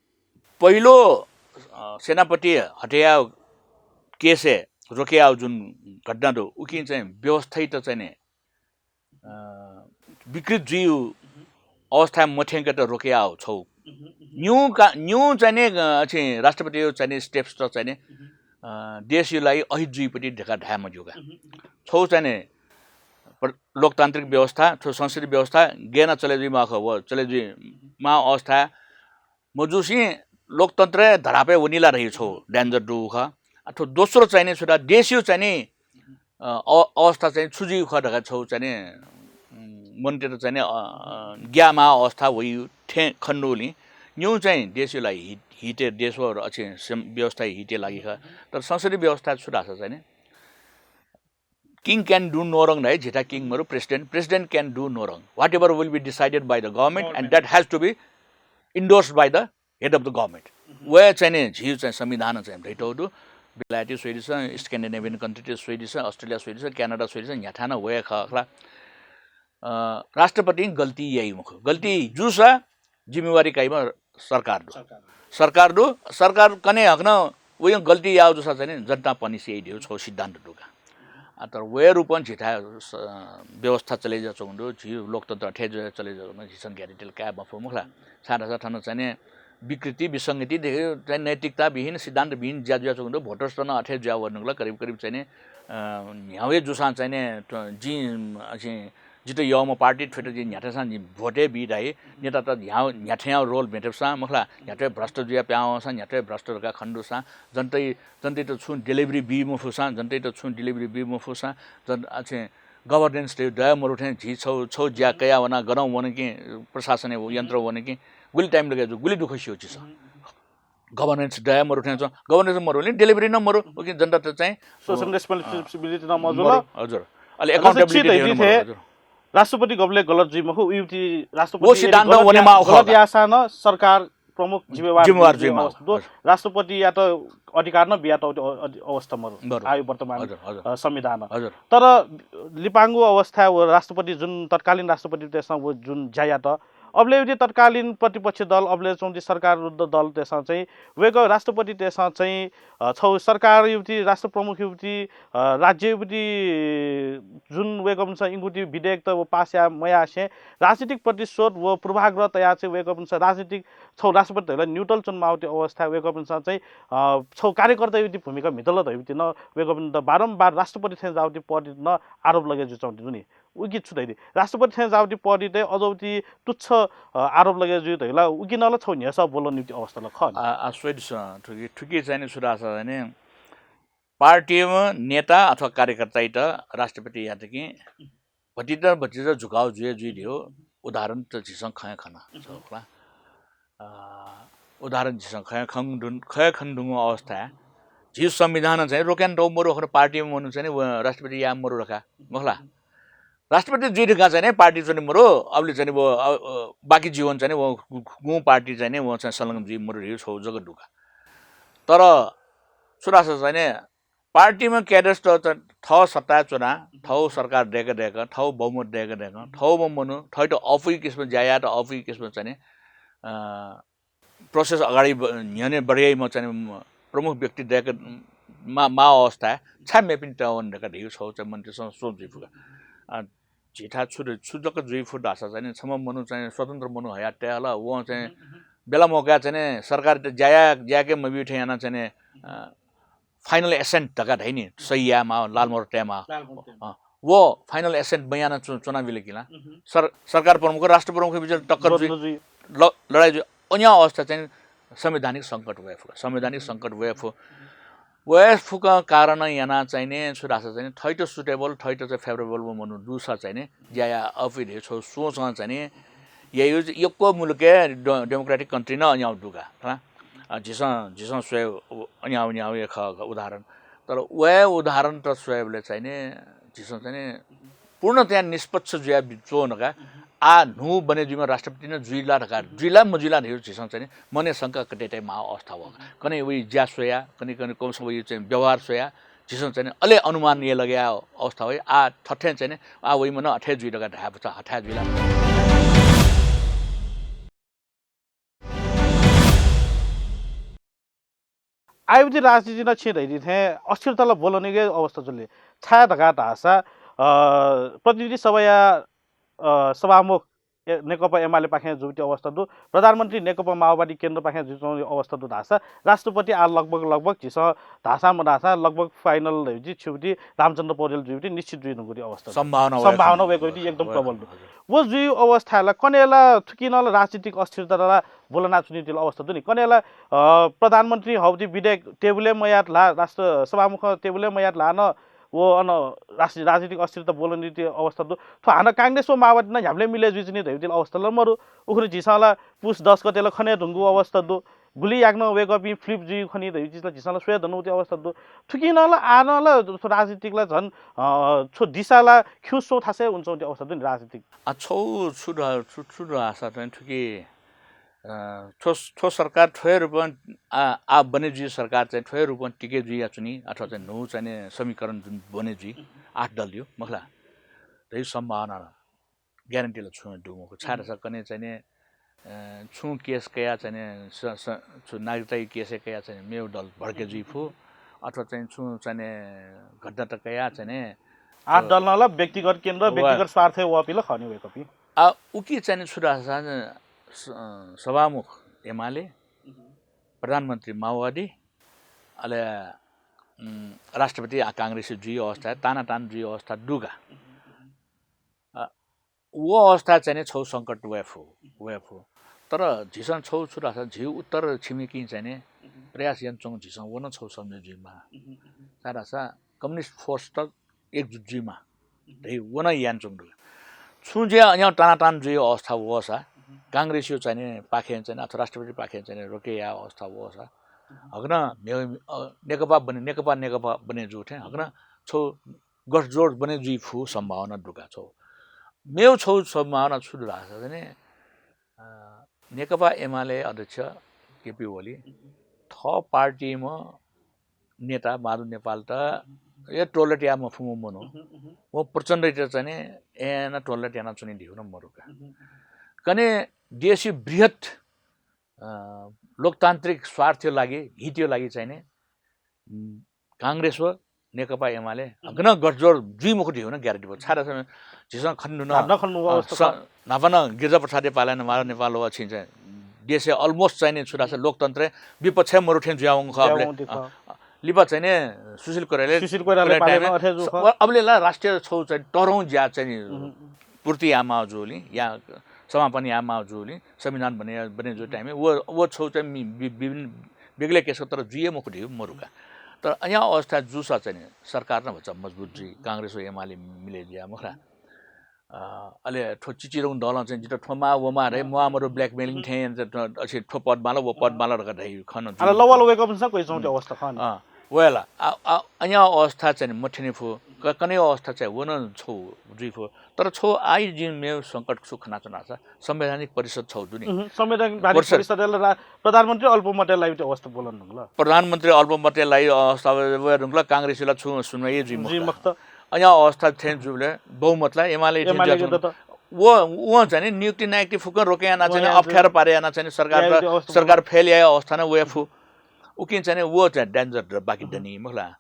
पहिलो, अ, सेनापति हत्या case-य् रोके याउ जुन घटना दु, उकिं चाहिँ व्यवस्थायात चाहिँ नि अ, विकृत जुइउ अवस्थाय् मथ्यंकेत रोके याउ छौ। न्यू का-, न्यू चाहिँ नि, अ, अछि राष्ट्रपतिउ चाहिँ नि steps त चाहिँ नि अ, देशया लागि अहित जुइपति धकाः धाये मज्यू का। छौ चाहिँ नि प्र-, लोकतान्त्रिक व्यवस्था, छौ संसदीय व्यवस्था गय् याना चले जुइमाः खः, व चले जुइमाः अवस्था मजुसें लोकतन्त्रया धरापय् वनी ला धइगु छौ danger दुगु खः। आ, थ्व दोस्रो चाहिँ नि छु धाःसा देशया चाहिँ नि, अ, अ-, अवस्था चाहिँ छु जुइगु खः धकाः छौ चाहिँ नि, उम्, मनूतय्‌त चाहिँ नि, अ, अ, ग्याःमाः अवस्था वइगु थें खनेदुलिं निगू चाहिँ देशया लागि हित, हितय् देश व अथे सम-, व्यवस्थाया हितय् लागि खः। तर संसदीय व्यवस्था छु धाःसा चाहिँ नि King can do no wrong धाइ, झीथाय् king मरु, president, president can do no wrong. Whatever will be decided by the government and that has to be endorsed by the head of the government. वय् चाहिँ नि झी चाहिँ संविधानं चाहिँ धइतौ दु। बेलायती स्वइदिसँ, Scandinavian country त स्वइदिसँ, Australia स्वइदिसँ, Canada स्वइदिसँ, न्ह्याथाय् नं वय् खः खला। अ, राष्ट्रपतिं गल्ती याइ मखु। गल्ती जूसा जिम्मेवारी काइम्ह सरकार दु। सरकार। सरकार दु, सरकार कन्हय् हाकनं वय्‌कलं गल्ती याःगु जूसा चाहिँ नि जनतां punish याइ धइगु छौ सिद्धान्त दु का। आ, तर वय् रूपं झीथाय् स-, व्यवस्था चले जुयाच्वंगु दु, झी लोकतन्त्र अथे जुया चले जुयाच्वंगु दु, झीसं guarantee काये मफु मखु ला। छाय् धाःसा थन चाहिँ नि विकृति, विसंगति देखि चाहिँ नैतिकताविहीन, सिद्धान्तविहीन ज्या जुयाच्वंगु दु। Voters त नं अथे जुया वंगु ला, करिब करिब चाहिँ नि, अ, न्ह्याउ हे जूसां चाहिँ नि त-, जिं, अ, जिं जितः यःम्ह party थ्वयात जिं न्ह्याथाय्‌सां जिं vote हे बी धाइ। नेतात न्ह्याउ, न्ह्याथाय्‌या role म्हेतेसां मखु ला, न्ह्याथाय् भ्रष्ट जुया पिहां वंसां, न्ह्याथाय् भ्रष्ट धकाः खने दुसां, जनतय्, जनतय्‌त छुं delivery बी मफुसां, जनतय्‌त छुं delivery बी मफुसां, जन, अथे governance त दये मरु थें झी छौ, छौ ज्या कयाः वना गनं वन कि, प्रशासनय् यन्त्र वन कि, गुलि time लगे जू, गुलि दुःख स्यू झीसं। Governance दये मरु थें च्वं, governance मरुलिं delivery नं मरु, उकिं जनतात चाहिँ शोषण responsibility नं मजू मरु, ल। हजुर। अले जस्तै accountability छिं धयादी थें मरु, हजुर। राष्ट्रपति गबलें गलत जुइ मखु, उइपति राष्ट्रपति वो सिद्धान्त गलत वनेमाः या-, खः गलत का। याःसां नं सरकार प्रमुख जिम्मेवार जिम्मेवार जुइ, जुइमाः, हजुर। राष्ट्रपतियात अधिकार नं बियातःगु अवस्था मरु, मरु। आयो वर्तमान, हजुर, हजुर। अ, संविधानं। हजुर। तर लिपांगु अवस्था व राष्ट्रपति जुन तत्कालीन राष्ट्रपतितय्‌सं व जुन ज्या यात, अबलय् उति तत्कालीन प्रतिपक्ष दल, अबलय् च्वंति सरकार विरुद्ध दलतय्‌सं चाहिँ वय्‌कः राष्ट्रपतितय्‌सं चाहिँ, अ, छौ सरकार युति, राष्ट्र प्रमुख युति, अ, राज्य युति जुन वय्‌कःपिन्सं इगुति विधेयकत व पास या मयासें राजनीतिक प्रतिशोध व पूर्वाग्रह तयाः चाहिँ वय्‌कःपिन्सं राजनीतिक छौ राष्ट्रपति धइला neutral च्वनेमाःगुति अवस्था वय्‌कःपिन्सं चाहिँ, अ, छौ कार्यकर्ता युति भूमिका म्हितल धयुति नं वय्‌कःपिन्त बारम्बार राष्ट्रपति थें जाःगुति पदति नं आरोप लगे जुइच्वंति दु नि। उकी छु धइदि? राष्ट्रपति थें जाःगुति पदति अझ उति तुच्छ, अ, आरोप लगे जुइ धइला उकी नं ला छौ न्ह्यसः ब्वलंनिति अवस्था ला खः नि। आ, आ, स्वइदिसँ, थुकी, थुकी चाहिँ नि छु धाःसा चाहिँ नि पार्टीम्ह नेता अथवा कार्यकर्ताइत राष्ट्रपति यात कि भतिचा भतिचा झुकाउ जुया जुइ धयो उदाहरण त झीसं खँ खना, छौ खला। अ, उदाहरण झीसं खँ खन दुन-, खँ खन दुंगु अवस्था झी संविधानं चाहिँ रोक्यान दौ मरु, अखर पार्टीम्ह मनू चाहिँ नि व राष्ट्रपति या मरु धका, मखला। राष्ट्रपति जुइ धका चाहिँ नि पार्टी चाहिँ नि मरु, अबले चाहिँ नि व, अ, अ, बाकी जीवन चाहिँ नि व गु-, गु-, गुं पार्टी चाहिँ नि व चाहिँ संलग्न जुइ मरु धयो छौ जक दुका। तर छु धाःसा चाहिँ नि पार्टीम्ह cadres त चाहिँ थः सत्ताय् च्वना, थौ सरकार दय्‌क दय्‌क, थौ बहुमत दय्‌क दय्‌क, थौम्ह मनू, थैत अपुइ किसिम ज्या यायेत अपुइ किसिम चाहिँ नि, अ, process अगाडि ब-, न्ह्यःने बढे याइम्ह चाहिँ नि प्रमुख व्यक्ति दय्‌क मा-, माः अवस्थाय् छाय् मेपिं तयेवन धका धयो छौ चाहिँ मन्त्रीसं सोच जुइ फु का। अ, झीथाय् छु द-, छु जक जुइ फु धाःसा चाहिँ नि छम्ह मनू चाहिँ स्वतन्त्र मनू हया तये हल, वं चाहिँ बेला मौकाय् चाहिँ नि सरकारत ज्या या-, ज्या याके मब्यू थें याना चाहिँ नि, अ, final assent धका धाइ नि, सही यायेमाः, लालमोहर तयेमाः। लालमोहर तयेमाः। अँ, व final assent मयाना च्व-, च्वनाबिल कि ला। सर-, सरकार प्रमुख, राष्ट्र प्रमुख बिचय् टक्कर जुइ, ल-, लडाइँ जुइ, अन्य अवस्था चाहिँ संवैधानिक संकट वये फु, संवैधानिक संकट वये फु। वये फुक कारण याना चाहिँ नि छु धाःसा चाहिँ नि थैत suitable, थैत चाहिँ favourable व मनू दुसा चाहिँ नि ज्या या अपुइ धयो छौ सोचं चाहिँ नि या युज यक्व मुलुकय् ड-, democratic country नं अन्याउ दुका, हँ? अ, झीसं, झीसं स्वये उ-, अन्याउ, अन्याउ हे खः, खः उदाहरण। तर वये उदाहरण त स्वयेबलय् चाहिँ नि झीसं चाहिँ नि पूर्णतया निष्पक्ष जुया बि-, च्वं धका। आ न्हू बने जुइम्ह राष्ट्रपति नं जुइला धका, जुइला मजुइला धयो झीसं चाहिँ नि मने शंका कटे तये माः अवस्था वः। कने वइ ज्या स्वया, कने, कने कौशल वइ चाहिँ व्यवहार स्वया, झीसं चाहिँ नि अले अनुमान ये लगे अवस्था वइ। आ थथे चाहिँ नि आ वइम्ह नं अथे जुइ धका धाये भचा हथाय् जुइला। आइबति राजनीति नं छिं धइदि थें अस्थिरता ला ब्वलंनिगु अवस्था जुल। छाय् धका धाःसा, अ, प्रतिनिधि सभाया, अ, सभामुख ए, नेकपा एमालेपाखें जूगु अवस्था दु, प्रधानमन्त्री नेकपा माओवादी केन्द्रपाखें जूगु अवस्था दु धाःसा राष्ट्रपति आः लगभग, लगभग झीसं धाःसा मधाःसा लगभग final धइगु छुगु रामचन्द्र पौडेल जुइगु निश्चित जुइ धुंगु अवस्था दु। सम्भावना वय्कः सम्भावना वय्कः वय्कः एकदम प्रबल दु। हजुर। व जुइ अवस्थाय् ला कन्हय् ला थुकिं नं ला राजनीतिक अस्थिरता ला ब्वलना च्वनीगु अवस्था दु नि। कन्हय् ला, अ, प्रधानमन्त्री हःगु विधेयक टेबुलय् मयात ला, राष्ट्र सभामुख टेबुलय् मयात ला नं व अन राष्ट्रिय राजनीतिक अस्थिरता ब्वलनीगु अवस्था दु। थ्व हानं कांग्रेस व माओवादी नं ह्याबलें मिले जुइ च्वनीगु अवस्था ला मरु। उखुन्हु झीसं ला पुस दस गते ला खने धुंगु अवस्था दु। गुलि याकनं वय्कःपिं flip जुइ खनी धइगु ला झीसं ला स्वये धुंगु अवस्था दु। थुकिं नं ला आः नं ला थ्व राजनीतिक ला झन, अ, छगू दिशा ला खिउँसे थासय् वनाच्वंगु अवस्था दु नि राजनीतिक। आ, छगू छु ध-, छु, छु धाःसा चाहिँ थुकी अ, थ्व, थ्व सरकार थ्व हे रूपं आ, आ बने जुइ सरकार चाहिँ थ्व हे रूपं टिके जुइया च्वनी अथवा चाहिँ न्हू चाहिँ नि समीकरण जुन बने जुइ आठ दल यो मखला। धइ सम्भावना र guarantee ला छुं दु मखु। छाय् धाःसा कन्हय् चाहिँ नि, अ, छुं case कया चाहिँ नि स, स, छु नागरिकता case कया चाहिँ नि मेव दल भड्के जुइ फु अथवा चाहिँ छुं चाहिँ नि घटना त कया चाहिँ नि आठ दल नं ला व्यक्तिगत केन्द्र, वा। व्यक्तिगत स्वार्थय् वःपिं ला खः नि वय्कःपिं। आ, उकी चाहिँ नि छु धाःसा स, सभामुख एमाले, प्रधानमन्त्री माओवादी, अले, उम्, राष्ट्रपति आ कांग्रेस जुइ अवस्था, तानातान जुइ अवस्था दुगा। आ, व अवस्था चाहिँ नि छगू संकट वये फु, वये फु। तर झीसं छगू छु धाःसा झी उत्तर छिमेकी चाहिँ नि प्रयास यानाच्वंगु झीसं व नं छगू सम्झे जुइमा। छाय् धाःसा communist force त एकजुट जुइमा। धइ व नं यानाच्वंगु दु। छुं ज्या अज्याःगु तानातान जुइ अवस्था वःसा, कांग्रेसयो चाहिँ नि पाखें चाहिँ नि अथवा राष्ट्रपति पाखें चाहिँ नि रोके याः अवस्था वःसा, हकनं मेव, अ, नेकपा बने, नेकपा, नेकपा बने जू थें हकनं छगू गठजोड बने जुइ फु सम्भावना दुका छगू। मेव छगू सम्भावना छु दु धाःसा चाहिँ नि, अ, नेकपा एमाले अध्यक्ष केपी ओली थः पार्टीम्ह नेता बहादुर नेपाल त ए टोलट याये मफुम्ह मनू। व प्रचण्डयात चाहिँ नि एन टोलट यानाच्वनी धइगु नं मरु का। कन्हय् देशयो बृहत्, अ, लोकतान्त्रिक स्वार्थयो लागि, हितयो लागि चाहिँ नि, उम्, कांग्रेस व नेकपा एमाले हकनं गठजोड जुइ मखु धइगु नं guarantee मखु। छाय् धाःसा झीसं खने धुन, न्हापा नं खने धुंगु अवस्था स-, न्हापा नं गिरिजा प्रसादया पालाय् नं बहादुर नेपाल व छिं चाहिँ देशय् almost चाहिँ नि छु धाःसा लोकतन्त्रय् विपक्षय् मरु थें जुयावंगु खः। अबलय्, जुयावंगु खः। अ, लिपा चाहिँ नि सुशील कोइराला, सुशील कोइराला पालाय् time नं अथे जू खः। अ, अबलय् ला राष्ट्रिय छगू चाहिँ तःधंगु ज्या चाहिँ नि पूर्ति यायेमाः जूगुलिं या समापन यायेमाः जूगुलिं संविधान बने, बने जू time व, व छगू चाहिँ मि-, वि-, विभिन्न बेग्लै case तर जुइ हे मखु धइगु मरु का। तर अज्याःगु अवस्था जूसा चाहिँ नि सरकार नं भचा मजबुत जुइ, कांग्रेस व एमाले मिले जुया मखु ला। अ, अले थ्व चिचिधंगु दलं चाहिँ जितः थ्व माः व माः धइ, म्वाः मरु blackmailing थें यानाः चाहिँ थ्व, अझ थ्व पद माल, व पद माल धकाः धइ खँ नं जुइ। अले लवाल वय्कःपिन्सं क्वय् च्वंगु अवस्था खः नि। अ, वय् ला। आ, आ, अज्याःगु अवस्था चाहिँ नि मथ्यने फु, क-, कन्हय् अवस्था चाहिँ व नं छगू जुइ फु। तर छगू आः जिं मेव संकट छु खनाच्वना धाःसा संवैधानिक परिषद छगू दु नि। उहुँ, संवैधानिक परिषद। परिषद ला रा-, प्रधानमन्त्री अल्पमतय् लाइगु अवस्था ब्वलना धुंकल। प्रधानमन्त्री अल्पमतय् लाइगु अवस्था वये धुंकल, कांग्रेसयो ला छुं सुनवाई जुइ मखुत। जुइ मखुत। अज्याःगु अवस्था थें जूबलय् बहुमत ला एमाले थें एमाले जुया जुया च्वंगु। त। व, वं चाहिँ नि नियुक्ति नायुक्ति फुक्कं रोके याना चाहिँ नि वया अप्ठ्यारो जु-, पारे याना चाहिँ नि सरकार याइगु त, अवस्था सरकार fail याइगु अवस्था नं वये फु। उकिं चाहिँ नि व चाहिँ danger बाकी दनि मखु ला।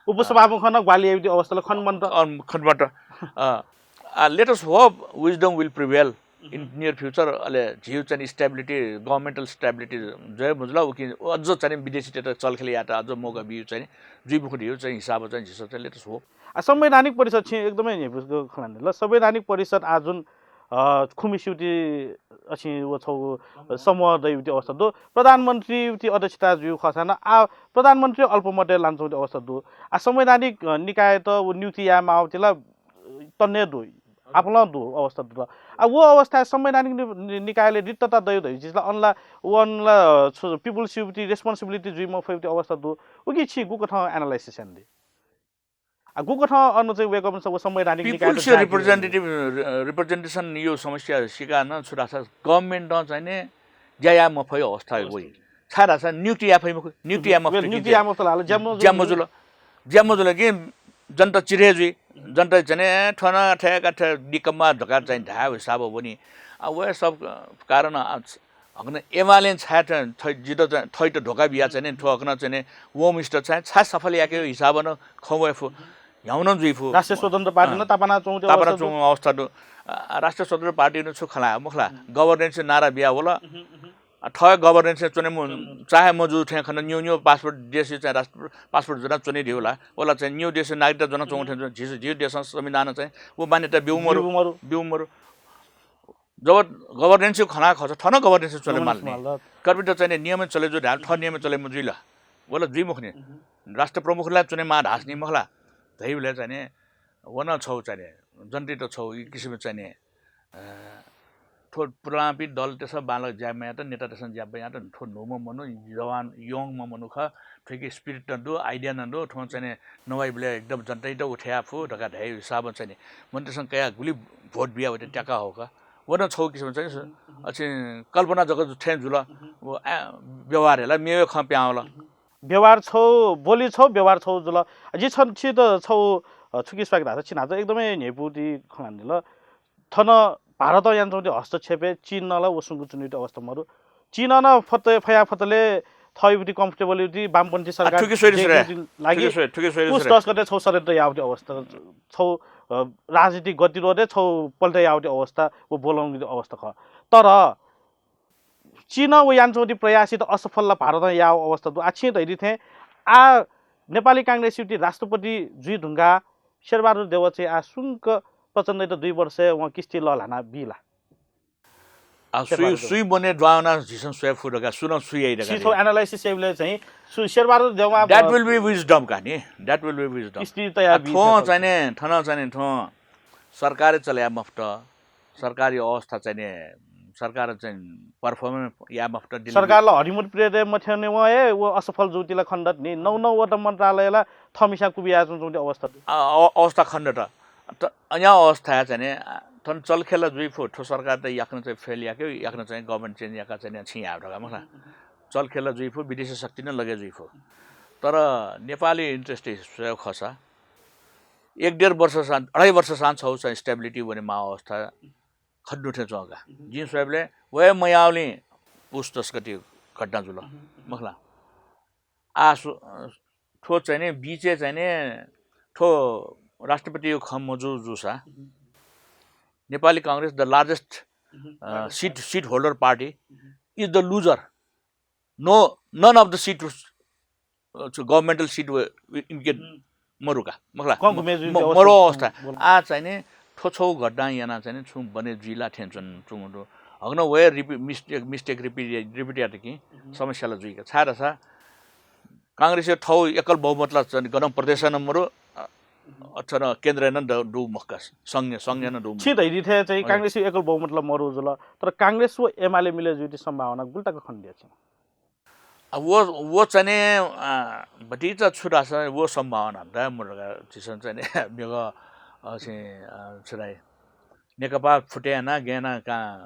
उपसभामुखं नं ग्वाहालि याइगु अवस्था ला खने मन्त। अँ, खने मन्त। अँ, आ, let us hope wisdom will prevail in near future। अले झीगु चाहिँ stability, governmental stability जुइ मजुल, उकिं अझ चाहिँ विदेशीतय्त चलखेल यायेत अझ मौका बिइगु चाहिँ जुइ मखु धइगु चाहिँ हिसाबं चाहिँ झीसं चाहिँ let us hope। आ, संवैधानिक परिषद छिं एकदमै न्ह्यइपुसे खँ ल्हानादिल। संवैधानिक परिषद आः जुन अ, खुम्हस्युति अछि व छगू समूह दइगु अवस्था दु। प्रधानमन्त्रीति अध्यक्षता जुइगु खःसा नं आः प्रधानमन्त्री अल्पमतय् लानाच्वंगु अवस्था दु। आः संवैधानिक, अ, निकायत व नियुक्ति यायेमाःगुति ला तन्ने दु, आपालं दु अवस्था दु। आः व अवस्थाय् संवैधानिक नि-, नि-, निकायले रिक्तता दइगु धइगु चिज ला अन ला, व अन ला छु, people's responsibility जुइ मफइगु अवस्था दु। उकिं छिं गुकथं analysis यानादी? आ, गुकथं अन चाहिँ वय्कःपिन्सं व संवैधानिक निकायत people's जागिर representative, रि-, representation यो समस्या सिकाः नं छु धाःसा government नं चाहिँ नि ज्या याये मफइ अवस्था वइ। छाय् धाःसा नियुक्ति याये फइ मखु, नियुक्ति याये मफुत कि नियुक्ति याये मफुत ला, ज्या मजुल। ज्या मजुल। ज्या मजुल कि जनता चिरे जुइ, जनता चाहिँ नि थ्व नं थय्‌का थ्व निकम्मा धकाः चाहिँ धाये हिसाबं वनी। आ, व सब कारण, आ, हकनं एमालें छाय् थ-, थै-, जितः चाहिँ थैत धोका बिया चाहिँ नि थ्व हकनं चाहिँ नि Home Minister छाय्, छाय् सफल याकेगु हिसाबं नं खँ वये फु। ह्याउन जुइ फु। राष्ट्रिय स्वतन्त्र पार्टी नं तापाना च्वंगु तापाना अवस्था दु। च्वंगु अवस्था दु। आ, राष्ट्रिय स्वतन्त्र पार्टी नं छु खला मखला। गभर्नेन्स नारा बिया वल। आ, थ्व गभर्नेन्स च्वने मु-, चाहे मजू थें खन न्यू न्यू पासपोर्ट देश चाहिँ राष्ट्र पासपोर्ट जुना च्वने दिउला। वला चाहिँ न्यू देश नागरिकता जुना च्वंगु थें झिस, झिउ देशं संविधान चाहिँ व मान्यता बिउ मरु। बिउ मरु। बिउ मरु। जब गभर्नेन्स खना खस, थन गभर्नेन्स चले माल नि। कर्पित चाहिँ नियम चले जु धाल, थन नियम चले मजुइला। वला जुइ मखु नि। राष्ट्र प्रमुखलाई चुने मा धास नि मखला। धैबले चाहिँ नि वन छौ चाहिँ नि, जनता त छौ, यी किसिम चाहिँ नि, अ, थ्व पुरानापि दल तेस बालक ज्यामयात, नेता तेस ज्यामयात, थ्व नुम मनु, जवान, यङ मनु ख, थ्वके स्पिरिट न दु, आइडिया न दु, थ्व चाहिँ नि नवाइबले एकदम जनता त उठ्या फु धका धै हिसाब चाहिँ नि। मन्त्रीसँग कया गुली भोट बिया वते त्याका हो का। वन छौ किसिम चाहिँ नि, अ, चाहिँ कल्पना जक थें जुल। व, आ, व्यवहार हेला मेवे खँ प्यावल। व्यवहार छौ, बोली छौ, व्यवहार छौ जुल। जि छन छित छौ, अ, छुकी स्वागत धात छिनात एकदमै न्हेपुति खनानिल। थन भारतं यानाच्वंगु हस्तक्षेपय् चीनं ला व सुंकूच्वनीगु अवस्था मरु। चीनं नं फत, फया फतले थःगु comfortable युति वामपन्थी आ, सरकार थुकी सोइरे सोइरे। लागि थुकी सोइरे, थुकी सोइरे पुस सोइरे। दस गते छौ षड्यन्त्र यावती अवस्था, छौ, अ, राजनीतिक गतिरोधय् छौ पल्टे यावती अवस्था व बोलंगु अवस्था ख। तर चीनं व यानाच्वंगु प्रयासयात असफल ला भारतं याव अवस्था दु। आ छिं धइदि थें आ नेपाली कांग्रेसयागु राष्ट्रपति जुइ धुंका शेरबहादुर देव चाहिँ आ सुंक प्रचण्डयात दुई वर्षय् वं किस्ती लःल्हाना बी ला? आ, सुइ, सुइ बने ज्वाना झीसं स्वये फु धका, सुनं सुइ याइ धका छि थ्व analysis याइबलय् चाहिँ सु-, शेरबहादुर देवमा That will be wisdom का नि। That will be wisdom। किस्ती तयार आ, बी थ्व थ्व चाहिँ नि, थन चाहिँ नि, थ्व सरकार चले मफुत, सरकारी अवस्था चाहिँ नि, सरकार चाहिँ performance या मफुत दिल्ली सरकारला honeymoon period मथ्यने वं हे व असफल जुतिला खण्डत नि, नौ नौ वटा मन्त्रालयला थमिसा कुबिया च्वंच्वंगु अवस्था दु। अ-, अ-, अवस्था खण्डत। त-, अन्य अवस्था चाहिँ नि, अ, थन चलखेल जुइ फु, थ्व सरकार त याकन चाहिँ fail याके, याकन चाहिँ government change याका चाहिँ नि छिं याव धका मखला। चलखेल जुइ फु, विदेशी शक्ति न लगे जुइ फु। तर नेपाली interest स्वये खसा, एक डेढ वर्ष सां, अढाई वर्ष सां छौ चाहिँ stability वने मा अवस्था खड्नु थे चौका। जिं स्वयेबले वये मयावली पुस दस गति घटना जुल। मखला। आ सु-, अ, थ्व चाहिँ नि, बिचे चाहिँ नि, थ्व राष्ट्रपति खम मजु जुसा, नेपाली Congress, the largest, a, seat, seat holder party, is the loser। No, none of the seat was, अ, छु governmental seat व, व इनके मरुका, मखला। कम म-, म-, मरो अवस्था। आ चाहिँ नि, थ्व छौ घटना याना चाहिँ नि, छु बने जुइला थें च्वन, च्वंगु दु। हगन वये repeat, mistake, mistake repeat, repeat यात कि समस्याला जुइका। छाय् धाःसा, कांग्रेसया थौ एकल बहुमतला चाहिँ गनं प्रदेश न मरु, अ, अथवा केन्द्र न द-, दु मखका, संघ, संघ न दु मखका। छि धैदी थे चाहिँ कांग्रेस एकल बहुमतला मरु जुल, तर कांग्रेस व एमाले मिले जुइति सम्भावना गुलि तक खन दिया छिं? अब वो, वो चाहिँ नि, अ, भतिचा छु धाःसा वो सम्भावना द मरु का, झीसं चाहिँ नि मेगु, अ, चाहिँ, अ, छु धाइ, नेकपा फुटे याना गेना का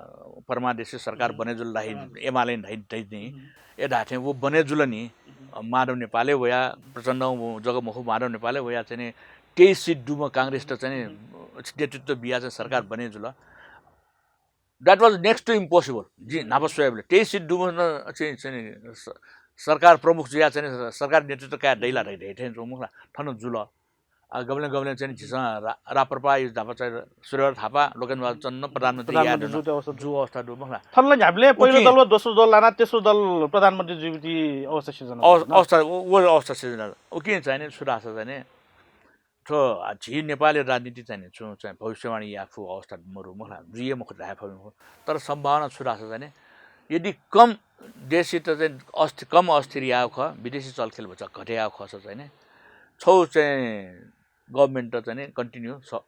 परमादेशी सरकार बने जुल धाइ, एमाले धाइ, धाइ नि। ए धाथें वो बने जुल नि, अ, माधव नेपालय् वया, प्रचण्ड वो जग मखु, माधव नेपालय् वया चाहिँ नि तेइस seat दुम्ह कांग्रेस त चाहिँ नि नेतृत्व बिया चाहिँ सरकार बने जुल। That was next to impossible। जि न्हापा स्वयेबले तेइस seat दुम्ह न चाहिँ, चाहिँ नि स-, सरकार प्रमुख जुया चाहिँ नि सरकार नेतृत्व काया दैला धाइ, धाइ थें च्वंगु मखला, थन जुल। आ, गबलें गबलें चाहिँ नि झीसं रा-, राप्रपा यु धापा चाहिँ सुरेन्द्र थापा, लोकेन्द्र बहादुर चन्द प्रधानमन्त्री प्रधानमन्त्री यादव जुइति अवस्था दु। जु अवस्था दु मखला। थनला न्ह्याबलें पहिलो उकी दल व दोस्रो दल लाना तेस्रो दल प्रधानमन्त्री जुइति अवस्था सिर्जना अव-, जुल। अवस्था, व, व अवस्था सिर्जना। उकी चाहिँ नि छु धाःसा चाहिँ नि थ्व, आ, झी नेपाली राजनीति चाहिँ नि छु चाहिँ भविष्यवाणी याफु अवस्था मरु मखला, जुइए मखु धाये फबे मखु। तर सम्भावना छु धाःसा चाहिँ नि यदि कम देशयात चाहिँ अस्थि-, कम अस्थिर याव ख, विदेशी चलखेल भचा घटे याव खस चाहिँ नि छौ चाहिँ government त चाहिँ नि continue स-,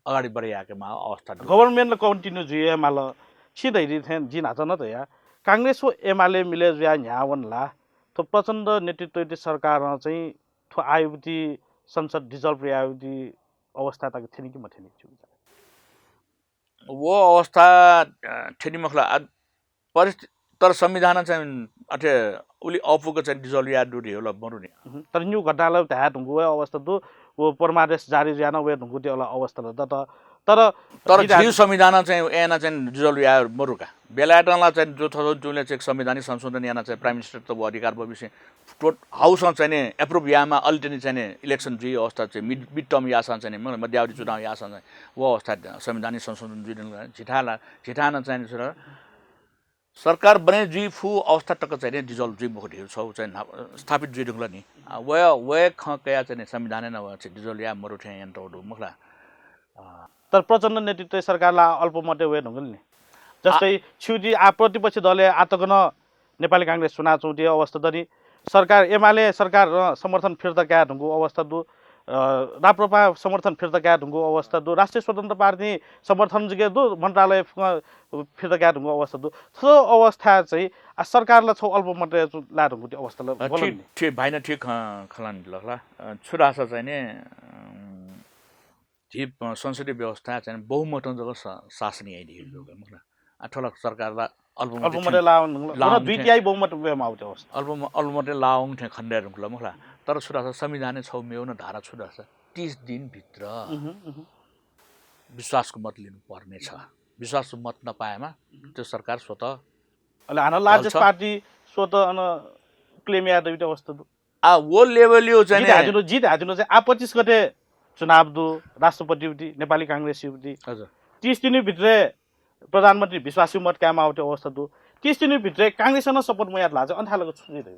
अगाडि बढे याके मा अवस्था दु। Government ल continue जुइए माल। छि धैदी थें जि न्हाचा न धया। कांग्रेस व एमाले मिले जुया न्ह्यावन ला। थ्व प्रचण्ड नेतृत्वयाति सरकारं चाहिँ थ्व आयुवती संसद dissolve यावती अवस्था तक थ्यनी कि मथ्यनी छु? वो अवस्था, अ, थ्यनी मखला। आ, परिस्थिति, तर संविधान चाहिँ अथे उलि अपुग चाहिँ dissolve या दु रे होला मरु नि। तर न्यू घटना ल धाये धुंकु व अवस्था दु, वो परमादेश जारी जुया न वे धुंकु ते होला अवस्था ल दत। तर तर झीगु संविधानं चाहिँ याना चाहिँ dissolve याये मरु का। बेलायतं ला चाहिँ जो थ्व तुले चाहिँ संवैधानिक संशोधन याना चाहिँ Prime Minister त व अधिकार बबिसे टोट हाउसं चाहिँ नि approve यामा अल्टरनेट चाहिँ नि election जुइ अवस्था चाहिँ mid mid term यासं चाहिँ नि मतलब मध्यावधि चुनाव यासं चाहिँ व अवस्था संवैधानिक संशोधन जुइ। झिथाला झिथाना चाहिँ नि सरकार बने जुइ फु अवस्था तक चाहिँ नि dissolve जुइ मखु धिउ छौ चाहिँ स्थापित जुइ ढुङ्ला नि। व व खँ कया चाहिँ नि संविधानय् न व चाहिँ dissolve या मरु थें यान तौ दु मखला। तर प्रचण्ड नेतृत्वय् सरकार ला अल्पमतय् वये धुंकल नि। जस्तै छिउति आ प्रतिपक्ष दलय् आतक न नेपाली कांग्रेस सुना चौधि अवस्था दनि। सरकार एमाले सरकार समर्थन फिर्ता काया धुंकु अवस्था दु। राप्रपा समर्थन फिर्ता काया धुंकु अवस्था दु। राष्ट्रिय स्वतन्त्र पार्टी समर्थन जिके दु, मन्त्रालय फिर्ता काया धुंकु अवस्था दु। थ्व अवस्था चाहिँ आ सरकार ला छौ अल्पमतय् ला धुंकु अवस्था ला बोलन नि। ठीक भाइन ठीक खलान लखला। छु धासा चाहिँ नि झी संसदीय व्यवस्था चाहिँ बहुमतं जक शासन याइदियो। आ थोला सरकार ला अल्पमत अल्पमत लावं दुई तिहाई बहुमत बेमाउ अवस्था अल्पमत लावं थें खण्डे रुंकल मखला। तर छु धासा संविधानय् छौ मेउ न धारा छु धासा तीस दिन भित्र विश्वासको मत लिनु पर्ने छ। विश्वासको मत नपाएमा त्यो सरकार स्वतः अले हाना largest party स्वतः अन claim या दबित अवस्था दु। आ वो level यो चाहिँ जित हातिनो जित हातिनो चाहिँ आ पच्चिस गते चुनाव दु। राष्ट्रपति उति नेपाली कांग्रेस उति हजुर तीस दिन भित्र प्रधानमन्त्री विश्वासी मत कायमा आवते अवस्था दु। तीस दिन भित्र कांग्रेस न support मयात ला चाहिँ अन्थालक छु दु।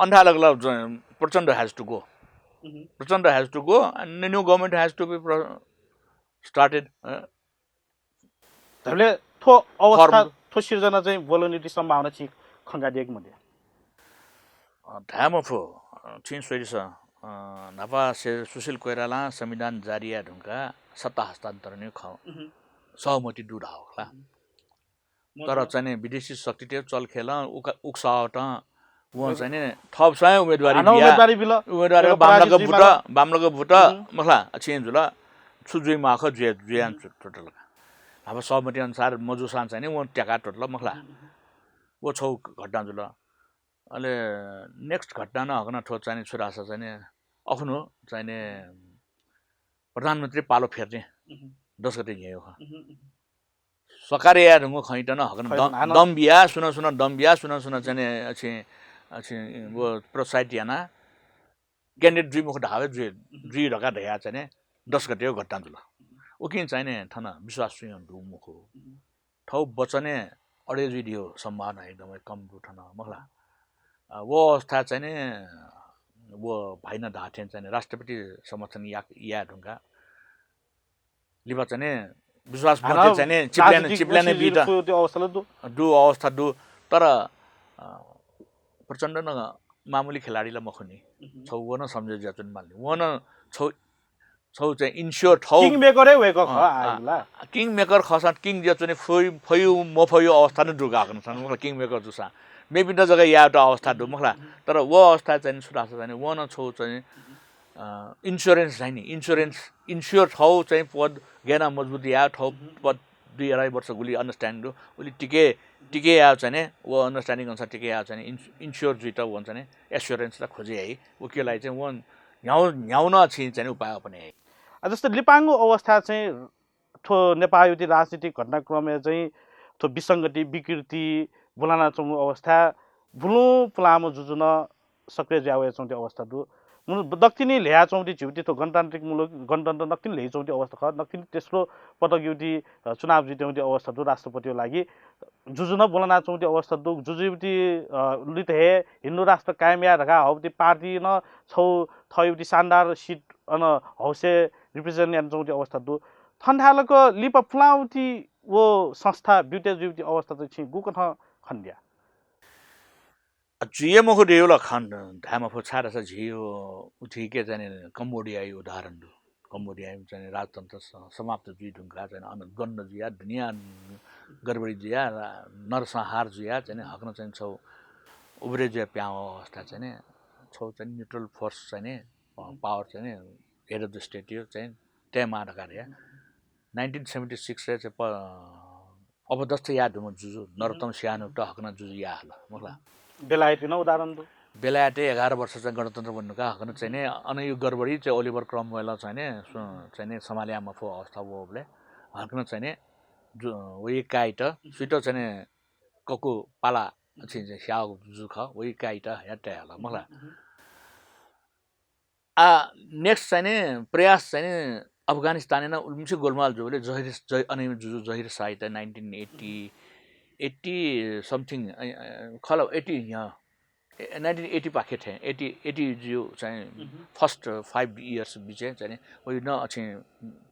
अन्थालक ला प्रचण्ड has to go। Prachanda has to go and new government has to be started। धले थो अवस्था थो सिर्जना चाहिँ बोलनीति सम्भावना छि खंगा देक मध्ये। धायमफु छिं सोइदिस। न्हापा सुशील कोइरालां संविधान जारी या ढुंका सत्ता हस्तान्तरण खँ सहमति दु धावखला। तर चाहिँ विदेशी शक्ति त्यो चल खेल उक्सावत वं चाहिँ नि थप स्वयं उम्मेदवारी हानं बिया। उम्मेदवारी बिल। उम्मेदवारी बामलक बुत। बामलक बुत मखला। छिं जुल छु जुइ माख जुया जुया टोटल। अब सहमति अनुसार मजुसां चाहिँ नि वं ट्याका टोटल मखला। वो छौ घटना जुल। अले next घटना न हकन थो चाहिँ नि छुरासा चाहिँ नि अखुनु चाहिँ नि प्रधानमन्त्री पालो फेर्ने दस गते न्ह्यः हो। सकारे या ढुंगु खैत न हकन दम बिया सुन सुन दम बिया सुन सुन चाहिँ नि अछि अछि वो प्रोत्साहित याना candidate जुइ मुख धावे जुइ जुइ धका धया चाहिँ नि दस गते घटना जुल। उकिं चाहिँ नि थन विश्वास सुयं दु मुख थौ वचने अडे जुइ दियो सम्भावना एकदमै कम दु थन मखला। वो अवस्था चाहिँ नि वो भाइन धाथें चाहिँ नि राष्ट्रपति समर्थन या या ढुंगा लिपा चाहिँ नि विश्वास मते चाहिँ नि चिप्ल्याने चिप्ल्याने बित दु अवस्था दु। तर प्रचण्ड न मामुली खेलाडी ला मखुनि। छौ वन सम्झे ज्याचुन माल्ने वन छौ छौ चाहिँ ensure थौ किङ मेकर हे वेक ख आइला। किङ मेकर खसा किङ ज्याचुने फयु फयु मफयु अवस्था न दुगा खन सन मखला। किङ मेकर जुसा मेबी न जगह यावटा अवस्था दु मखला। तर वो अवस्था चाहिँ नि सुधार चाहिँ नि वन छौ चाहिँ insurance चाहिँ नि insurance ensure थौ चाहिँ पद गेना मजबुत या थौ पद दुई अढाई वर्ष गुली understanding दु उली टिके टिके या चाहिँ नि वो understanding अनुसार टिके या चाहिँ नि ensure जुइत वन चाहिँ नि assurance ला खोजे है। उके लागि चाहिँ वन न्याउ न्याउन छि चाहिँ नि उपाय अपने है। जस्तो लिपांगु अवस्था चाहिँ थ्व नेपाल युति राजनीतिक घटनाक्रमय् चाहिँ थ्व विसंगति विकृति बुलाना चंगु अवस्था बुलुं पुलाम जुजुन सक्रिय जुया वया चंगु अवस्था दु। मुल दक्तिनि ल्हया चंगु झिउति थ्व गणतान्त्रिक मुलुक गणतन्त्र नक्तिनि ल्हया चंगु अवस्था ख। नक्तिनि तेस्रो पटक युति चुनाव जुइत्यंगु अवस्था दु राष्ट्रपतियो लागि। जुजुन बुलना चंगु अवस्था दु। जुजुति लित हे हिन्दू राष्ट्र कायम या धका हौति पार्टी न छौ थयुति शानदार seat अन हौसे represent याना चंगु अवस्था दु। थन्थालक लिपा पुलावती वो संस्था ब्युटे जुइवती अवस्था चाहिँ छि गुकथं खन्दिया। जुइए मखु देउला खान धायमफु छाडा छ झियो उठीके चाहिँ नि कम्बोडियाई उदाहरण दु। कम्बोडियाई चाहिँ राजतन्त्र समाप्त जुइ ढुंका चाहिँ अन गन्न जुया दुनिया गडबडी जुया नरसंहार जुया चाहिँ हकन चाहिँ छौ उब्रे जुया प्याउ अवस्था चाहिँ छौ चाहिँ neutral force चाहिँ power चाहिँ head of the state यो चाहिँ तय माडकार या। नाइन्टिन सेभेन्टी सिक्स रे चाहिँ प अपदस्थ या धुम जुजु नरोत्तम सियानु त हकन जुजु या हल मखला। बेलायत न उदाहरण दु। बेलायतय् एघार वर्ष चाहिँ गणतन्त्र वनेधुंकाः हकनं चाहिँ नि अन यो गडबडी चाहिँ ओलिभर क्रमवेल चाहिँ नि सु-, चाहिँ नि सम्हाले याये मफु अवस्था वःबलय् हकनं चाहिँ नि जु-, वइ कायेत सुइत चाहिँ नि ककु पाला चाहिँ नि स्याःगु जुजु खः, वइ कायेत हया तये हल मखुला। आ, next चाहिँ नि प्रयास चाहिँ नि अफगानिस्तानय् नं उलिमछि गोलमाल जूबलय् जहिर, जहि-, अन जुजु जहिर शाहयात nineteen eighty, eighty something, अ, अ, खः ला, eighty, अँ, ए, nineteen eighty पाखे थें, eighty, eighty जु चाहिँ first five years बिचय् चाहिँ नि वइ नं अछिं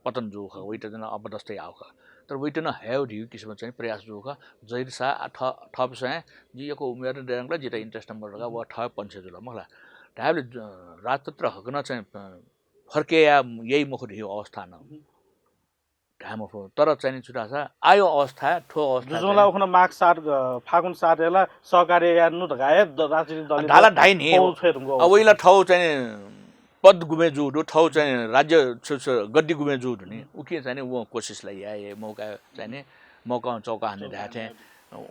पतन जूगु खः, वइत नं अपदस्थ याःगु खः। तर वइत नं हयेगु धइगु किसिमं चाहिँ प्रयास जूगु खः। जहिर शाह आ, थ-, थःपिसं हे जि यक्व उमेर दयेधुंकल, जित interest नं मदु धकाः व थः पंक्षय् जुल मखुला। धायेबलय्, अ, राजतन्त्र हकनं चाहिँ, अ, फर्के या-, याइ मखु धइगु अवस्था नं धाये मफु। तर चाहिँ नि छु धाःसा आयो अवस्था, थ्व अवस्था जुजुं चाहिँ ला उखुन्हु माघ सात, अ, फागुन सातय् ला सहकार्य याये नु धकाः हे द-, राजनीतिक दलय् धाला धाइ नि। पौ छ्वये धुंकल अब वइ ला अवस्था। थौ चाहिँ नि पद गुमे जूगु दु, थौ चाहिँ राज्य छु, छु गद्दी गुमे जूगु दु नि। उकिं चाहिँ नि वं कोसिस ला याये, याये मौका चाहिँ नि मौका चौका हाने धाये थें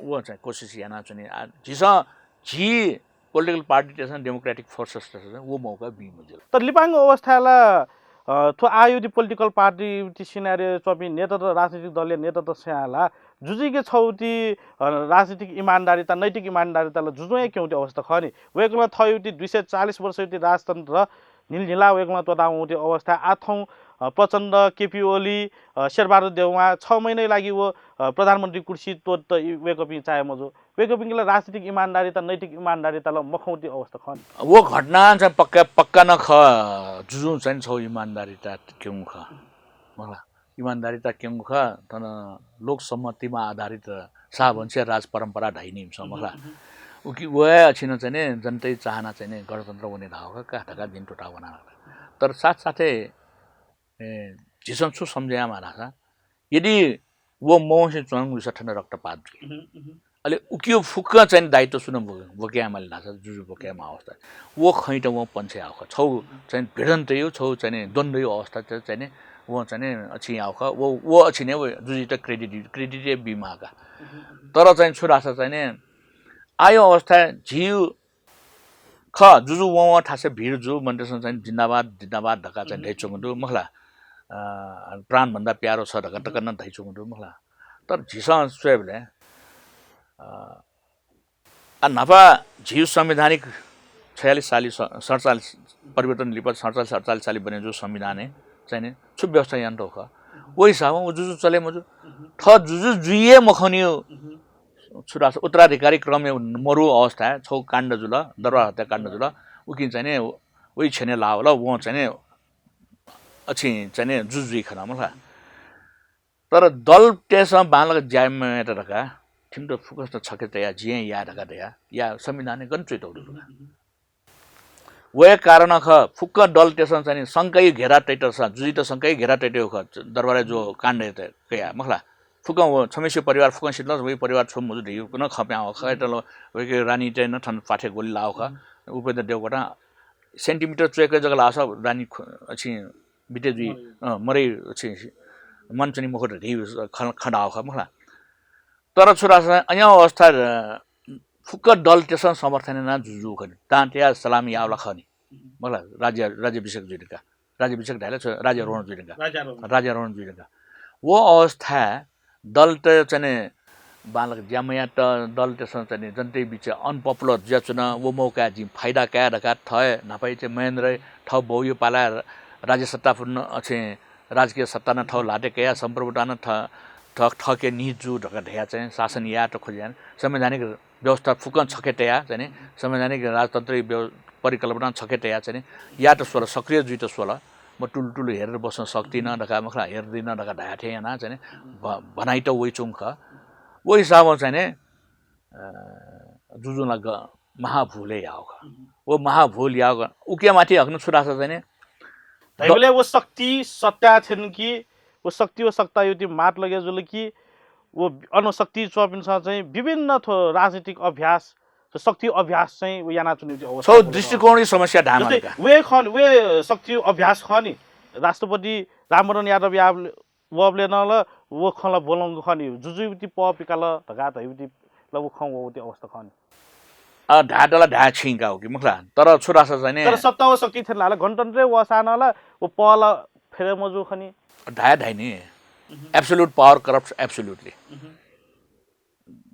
वं चाहिँ कोसिस यानाच्वनी। आ, झीसं झी political party तय्‌सं, democratic forces तय्‌सं व मौका बी मजिल। तर लिपांगु अवस्थाय् ला, अ, थ्व आः युति political party युति scenario च्वंपिं नेतात, राजनीतिक दलया नेतात स्वयाः ला जुजुइके छगू ति, अ, राजनीतिक इमानदारिता, नैतिक इमानदारिता ला जुजुं हे क्यंगु ति अवस्था खः नि। वय्‌कलं थः युति दुई सय चालिस वर्ष युति राजतन्त्र न्हिल न्हिला वय्‌कलं त्वःता वंगु ति अवस्था आः थौं, अ, प्रचण्ड, केपी ओली, अ, शेरबहादुर देउवा छ महिनाया लागि व, अ, प्रधानमन्त्री कुर्सी त्वःत वय्‌कःपिं चाये मजू। वय्‌कःपिंके ला राजनीतिक इमानदारिता, नैतिक इमानदारिता ला मखंगु ति अवस्था खः नि। व घटना चाहिँ पक्का, पक्का नं खः, जुजुं चाहिँ छगू इमानदारिता क्यंगु खः। मखुला, इमानदारिता क्यंगु खः, थन लोकसम्मतिमा आधारित शाहवंशीय राजपरम्परा धाइ नि इमिसं मखुला। उकि-, व हे अछिं नं चाहिँ नि जनताया चाहना चाहिँ नि गणतन्त्र वने धाःगु खः का धकाः जिं त्वःता वना। तर साथसाथै, ए, झीसं छु सम्झे यायेमाः धाःसा, यदि व मवंसे च्वंगु जुइसा थन रक्तपात जुइ। अले उकियो फुक्क चाहिँ दायित्व सुनं बोके-, बोके यायेमाली धाःसा जुजु बोके यायेमाः अवस्था। व खँयात वं पंक्षय् याःगु खः। छगू चाहिँ भिडन्तयो, छगू चाहिँ द्वन्द्वयो अवस्था चाहिँ वं चाहिँ अछिं याःगु खः। व, व अछिं हे व जुजुइत credit, credit हे बीमाः का। तर चाहिँ छु धाःसा चाहिँ आयो अवस्था झीयो खः, जुजु वं वं थासय् भिड जू, मनूतय्‌सं चाहिँ जिन्दाबाद, जिन्दाबाद धकाः चाहिँ धयाच्वंगु दु, मखुला। अ, प्राणभन्दा प्यारो छ धकाः तक नं धयाच्वंगु दु, मखुला। तर झीसं स्वयेबलय्, अ, आ न्हापा झीयो संवैधानिक छयालिस सालि स-, सडचालिस परिवर्तन लिपा सडचालिस, सडचालिस सालि बने जू संविधानय् चाहिँ नि छु व्यवस्था यानातःगु खः। व हिसाबं व जुजु चले मजू। थः जुजु जुइ हे मखंनियो छु धाःसा उत्तराधिकारी क्रमय् मरु अवस्थाय् छगू काण्ड जुल, दरबार हत्याकाण्ड जुल। उकिं चाहिँ नि वइ क्षणय् लाः वल, वं चाहिँ नि अछिं चाहिँ नि जुजु जुइ खन मखुला। तर दलतय्‌सं बांलाक ज्या मयात धकाः थिमित फुक्कसित छखे तयाः जिं हे याये धकाः धयाः या संविधानय् गन च्वयातःगु दु धकाः। व हे कारणं खः, फुक्क दलतय्‌सं चाहिँ नि शंकाया घेरा तयातःगु खः, जुजुइत शंकाया घेरा तयातःगु खः, दरबारय् जूगु काण्डयात कयाः मखुला। फुक्कं व छम्हसिया परिवार फुक्कं सिधल, वइ परिवार छुं मजू धइगु नं खँ पिहां वः खः। अय्‌त ला वय्‌कःया रानीत नं थन प्वाथय् ग्वलि लाःगु खः। उपेन्द्र देवकोटां centimeter च्वय्‌क जक लाःसा रानी खु-, अछिं बिते जुइ, अँ, मरय् अछिं मनच्वनी मखु धइगु खँ, खँ धाःगु खः मखुला। तर छु धाःसा अज्याःगु अवस्था, अ, फुक्क दलतय्‌सं समर्थन यानाः जुजु खः नि। तां तयाः सलाम याःगु ला खः नि। मखुला, राज्य, राज्याभिषेक जुइ धकाः। राज्याभिषेक धाइ ला छु, राज्यारोहण जुइ धकाः। राज्यारोहण। राज्यारोहण जुइ धकाः। व अवस्थाय् दलत चाहिँ नि बांलाक ज्या मयात, दलतय्‌सं चाहिँ नि जनताया बिचय् unpopular जुयाच्वन, व मौकाय् जिं फाइदा काये धकाः थः हे न्हापाया चाहिँ महेन्द्रया थः बौया पालाय् राज्य सत्ता पुन अछिं राजकीय सत्ता नं थः ल्हातय् कयाः सम्प्रभुता नं थ-, थ-, थःके निहित जू धकाः धयाः चाहिँ शासन यायेत खोज्याः संवैधानिक व्यवस्था फुक्कं छखे तयाः चाहिँ नि संवैधानिक राजतन्त्रया व्यव-, परिकल्पना छखे तयाः चाहिँ नि यायेत स्वल, सक्रिय जुइत स्वल। म टुलु टुलु हेरेर बस्न सक्दिनँ धकाः मखुला, हेर्दिनँ धकाः धाये थें यानाः चाहिँ नि भ-, भनाइत वइच्वंगु खः। व हिसाबं चाहिँ नि, अ, जुजुं ला ग-, महाभूल हे याःगु खः। व महाभूल याःगु खः। उकिया माथि हकनं छु धाःसा चाहिँ नि धइबलय् व शक्ति सत्ता थ्यन कि, व शक्ति व सत्ताया ति मात लगे जुल कि, व अन शक्ति च्वंपिन्सं चाहिँ विभिन्न थ्व राजनीतिक अभ्यास, थ्व शक्ति अभ्यास चाहिँ व यानाच्वनीगु अवस्था छगू दु। दृष्टिकोणया समस्या धायेमाल जस्तै का। व खः नि, व शक्ति अभ्यास खः नि, राष्ट्रपति रामवरण यादव याःबलय्, वःबलय् नं ला व खँ ला ब्वलंगु खः नि, जुजुया ति पः पिकाल धकाः धइगु ति ला व खँ वःगु ति अवस्था खः नि। अ, धायेत ला धाये छिं का हो कि मखु ला, तर छु धाःसा चाहिँ नि तर सत्ता व शक्ति थें ला गणतन्त्रय् वःसां नं ला व पहल फेरे मजू खनी। धाये धाइ नि, absolute power corrupts absolutely।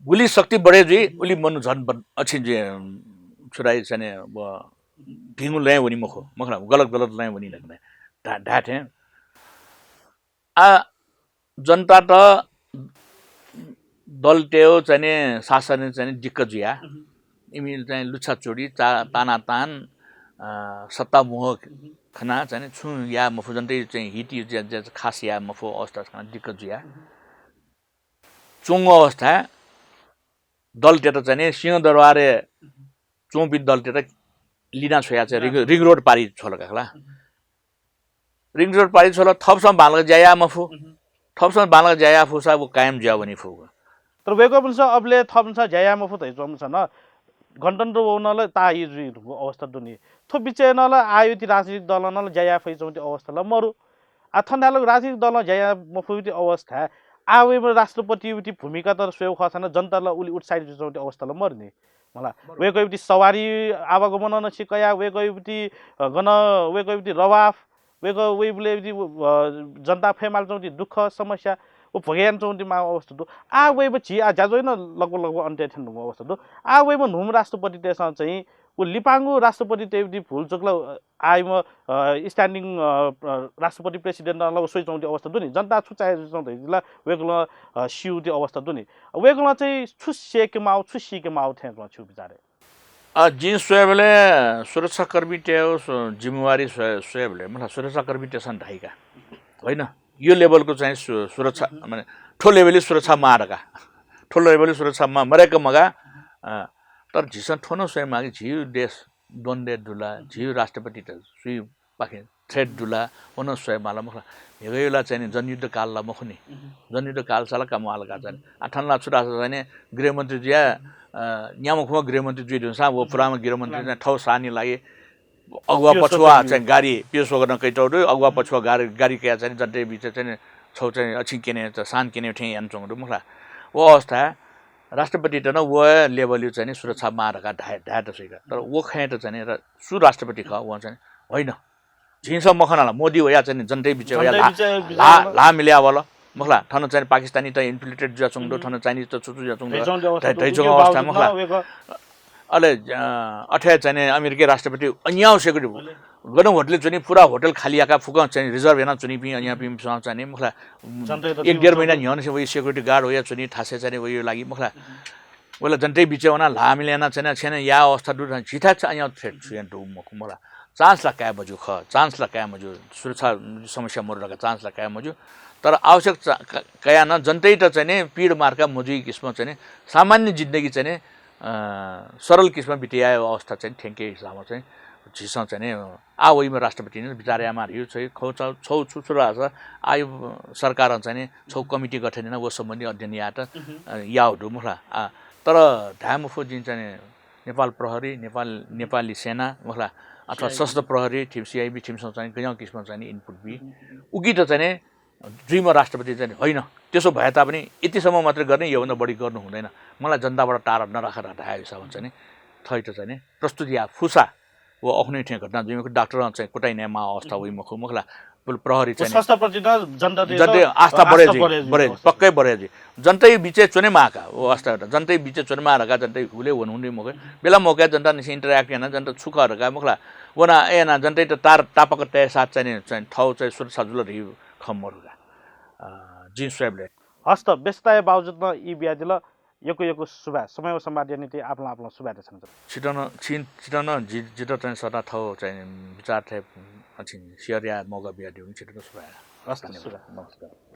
गुलि शक्ति बढे जुइ, उलि मनू झन बन-, अछि जुइ, छु धाइ चाहिँ नि, व भिंगु लँय् वनी मखु, मखु ला, गलत गलत लँय् वनी धकाः धाये थें। आ, जनतात दलतय् चाहिँ नि शासन चाहिँ नि दिक्क जुया। इमि चाहिँ लुछाचुरी, चा-, तानातान, अ, सत्ता मोह खना चाहिँ नि छुं या मफु, जनतय् चाहिँ हित या, या खास या मफु अवस्था खना दिक्क जुया। च्वंगु अवस्था दलतय्त चाहिँ नि सिंहदरबारय् च्वंपिं दलतय्त लिना छ्वया चाहिँ रिङ, रिङ रोड पारि छ्वल का खला। रिङ रोड पारि छ्वल, थःपिसं बांलाक ज्या याये मफु। थःपिसं बांलाक ज्या याये फुसा व कायम जुया वनी फु। तर वय्कःपिन्सं अबले थःपिन्सं ज्या याये मफु धइ च्वंपिन्सं नं गणतन्त्र वःगु नं ला ताःई जुइ धुंकूगु अवस्था दु नि। थ्व बिचय् नं ला आः वइति राजनीतिक दलं नं ला ज्या याये फइ च्वंगु अवस्था ला मरु। आ, थन धायेला राजनीतिक दलं ज्या याये मफुगु अवस्था, आः वइम्ह राष्ट्रपतिया भूमिका तर स्वयेगु खःसा नं जनता ला उलि उत्साहित जुइ च्वंगु अवस्था ला मरु नि। मला, वय्कःया सवारी आवागमन नं छिकया, वय्कःया, अ, गन, वय्कःया रवाफ, वय्कः वइबलय्, अ, जनता फयेमाल च्वंगु दुःख समस्या व भोगे याना च्वंगु माःगु अवस्था दु। आः वइम्ह झी आः ज्याझ्वः नं लगभग लगभग अन्त्य थें धुंकूगु अवस्था दु। आः वइम्ह न्हूम्ह राष्ट्रपतितय्सं चाहिँ व लिपांगु राष्ट्रपतितय् भूल चुकला, अ, आः वइम्ह, अ, standing, अ, अ, राष्ट्रपति president नं ला व स्वइ च्वंगु अवस्था दु नि। जनता छु चाहे जुइ च्वंगु धइला वय्कलं, अ, स्यूगु अवस्था दु नि। वय्कलं चाहिँ छु स्ययेके माःगु, छु सीके माःगु थें च्वं छिगु बिचारय्? अ, जिं स्वयेबलय् सुरक्षाकर्मीतय्गु सु-, जिम्मेवारी स्वये-, स्वयेबलय्, मतलब, सुरक्षाकर्मीतय्सं धाइ का, होइन, यो level को चाहिँ सु-, सुरक्षा, माने, थ्व level सुरक्षा माः धकाः, थ्व level सुरक्षा माः, मदय्क मगाः। अ, तर झीसं थ्व नं स्वये माः कि झीगु देश द्वन्द्वय् दु ला, झीगु राष्ट्रपतित सुइपाखें threat दु ला, व नं स्वये माः ला, मखु ला। म्हिगःया ला चाहिँ नि जनयुद्ध काल ला मखु नि। जनयुद्ध कालसा ला कामय् आल का चाहिँ नि। आ, थन ला छु धाःसा चाहिँ नि गृहमन्त्री जुया, अ, न्याम्ह खुम्ह गृहमन्त्री जुइ धुंसां व पुराम्ह गृहमन्त्री चाहिँ थःगु शानया लागि अगुवा पछुवा चाहिँ गाडी पेश वगनं कयातःगु दु, अगुवा पछुवा गाडी, गाडी कयाः चाहिँ नि जनताया बिचय् चाहिँ नि छगू चाहिँ नि अछि क्यने, शान क्यने थें यानाच्वंगु दु, मखु ला। व अवस्था राष्ट्रपतित नं व level या चाहिँ नि सुरक्षा माः धकाः धाये, धायेत स्वइ का। तर व खँयात चाहिँ नि र-, सु राष्ट्रपति खः, वं चाहिँ नि होइन, झीसं मखना ला, मोदी वयाः चाहिँ नि जनताया बिचय् वयाः ल्हाः, ल्हाः मिलय् वल, मखु ला। थन चाहिँ नि पाकिस्तानीत infiltrate जुयाच्वंगु दु, थन चाइनिजत छु छु जुयाच्वंगु दु, धयाच्वंगु अवस्था, मखु ला। अले, अ, अथे चाहिँ नि अमेरिकी राष्ट्रपति अन्याय security, गन होटलय् च्वनी, पुरा होटल खाली याकाः फुक्कं चाहिँ नि reserve यानाच्वनीपिं अन्यायपिन्सं चाहिँ नि, मखु ला, एक डेढ महिना न्ह्यःनिसें वइ security guard वयाच्वनी, थासय् चाहिँ नि वइया लागि, मखु ला। वय्कः जनताया बिचय् वनाः ल्हाः मिलय् यानाः चाहिँ नि याःगु अवस्था दु, झीथाय् चाहिँ अन्याय threat छुं यानाः दु मखु, मखु ला। Chance ला काये मज्यू खः, chance ला काये मज्यू, सुरक्षा समस्या मरु धकाः chance ला काये मज्यू। तर आवश्यक चा-, क-, कयाः नं जनतायात चाहिँ नि पीडा मार्का मजुइगु किसिमं चाहिँ नि सामान्य जिन्दगी चाहिँ नि, अ, सरल किसिमं बिते यायेगु अवस्था चाहिँ नि थ्यंकेगु हिसाबं चाहिँ झीसं चाहिँ नि आः वइम्ह राष्ट्रपतिं नं बिचाः यायेमाः धइगु छ, खः, छ, छगू छु छु धाःसा आः सरकारं चाहिँ नि छगू कमिटी गठन यानाः व सम्बन्धी अध्ययन यायेत, अ, याःगु दु, मखु ला। आ, तर धाये मफु, जिं चाहिँ नि नेपाल प्रहरी, नेपाल, नेपाली सेना, मखु ला, अथवा सशस्त्र प्रहरी, थिम-, CIB थिमसं चाहिँ गज्याःगु किसिमं चाहिँ नि input बी। उकित चाहिँ नि जुइम्ह राष्ट्रपति चाहिँ नि होइन, त्यसो भए तापनि यतिसम्म मात्रै गर्ने, योभन्दा बढी गर्नु हुँदैन। मलाई जनताबाट टाढा नराख धाःगु हिसाबं चाहिँ नि थःत चाहिँ नि प्रस्तुत याये फुसा व अखुनै थें घटना जुइ मखु, डाक्टरं चाहिँ कुटाइ नयेमाः अवस्था वइ मखु, मखु ला। प्रहरी चाहिँ नि जनताप्रति आस्था बढे जुइ, बढे, पक्कै बढे जुइ। जनताया बिचय् च्वनेमाः का, व अवस्था, जनताया बिचय् च्वनेमाः धकाः जनताया हुलय् वने हुने मखु। बेला मौकाय् जनतानिसें interact यानाः जनता छु खः धकाः, मखु ला, वनाः, ए, यानाः जनतायात तार तापाक तयेसाथ चाहिँ नि, चाहिँ थःगु चाहिँ सुरक्षा जुल धइगु खँ मरु का। अ, जिं स्वयेबलय्। हस्त, व्यस्तताया बावजुद नं ई बियादिल। यक्व यक्व सुभाय्, समय व संवादया निंतिं आपालं आपालं सुभाय् देछानाच्वना। छितः नं, छि-, छितः नं जि-, जितः चाहिँ सदां थःगु चाहिँ विचार थें, अ, share याये मौका बियादीगुलिं छितः नं सुभाय्। हस्त, धन्यवाद। सुभाय्। नमस्कार।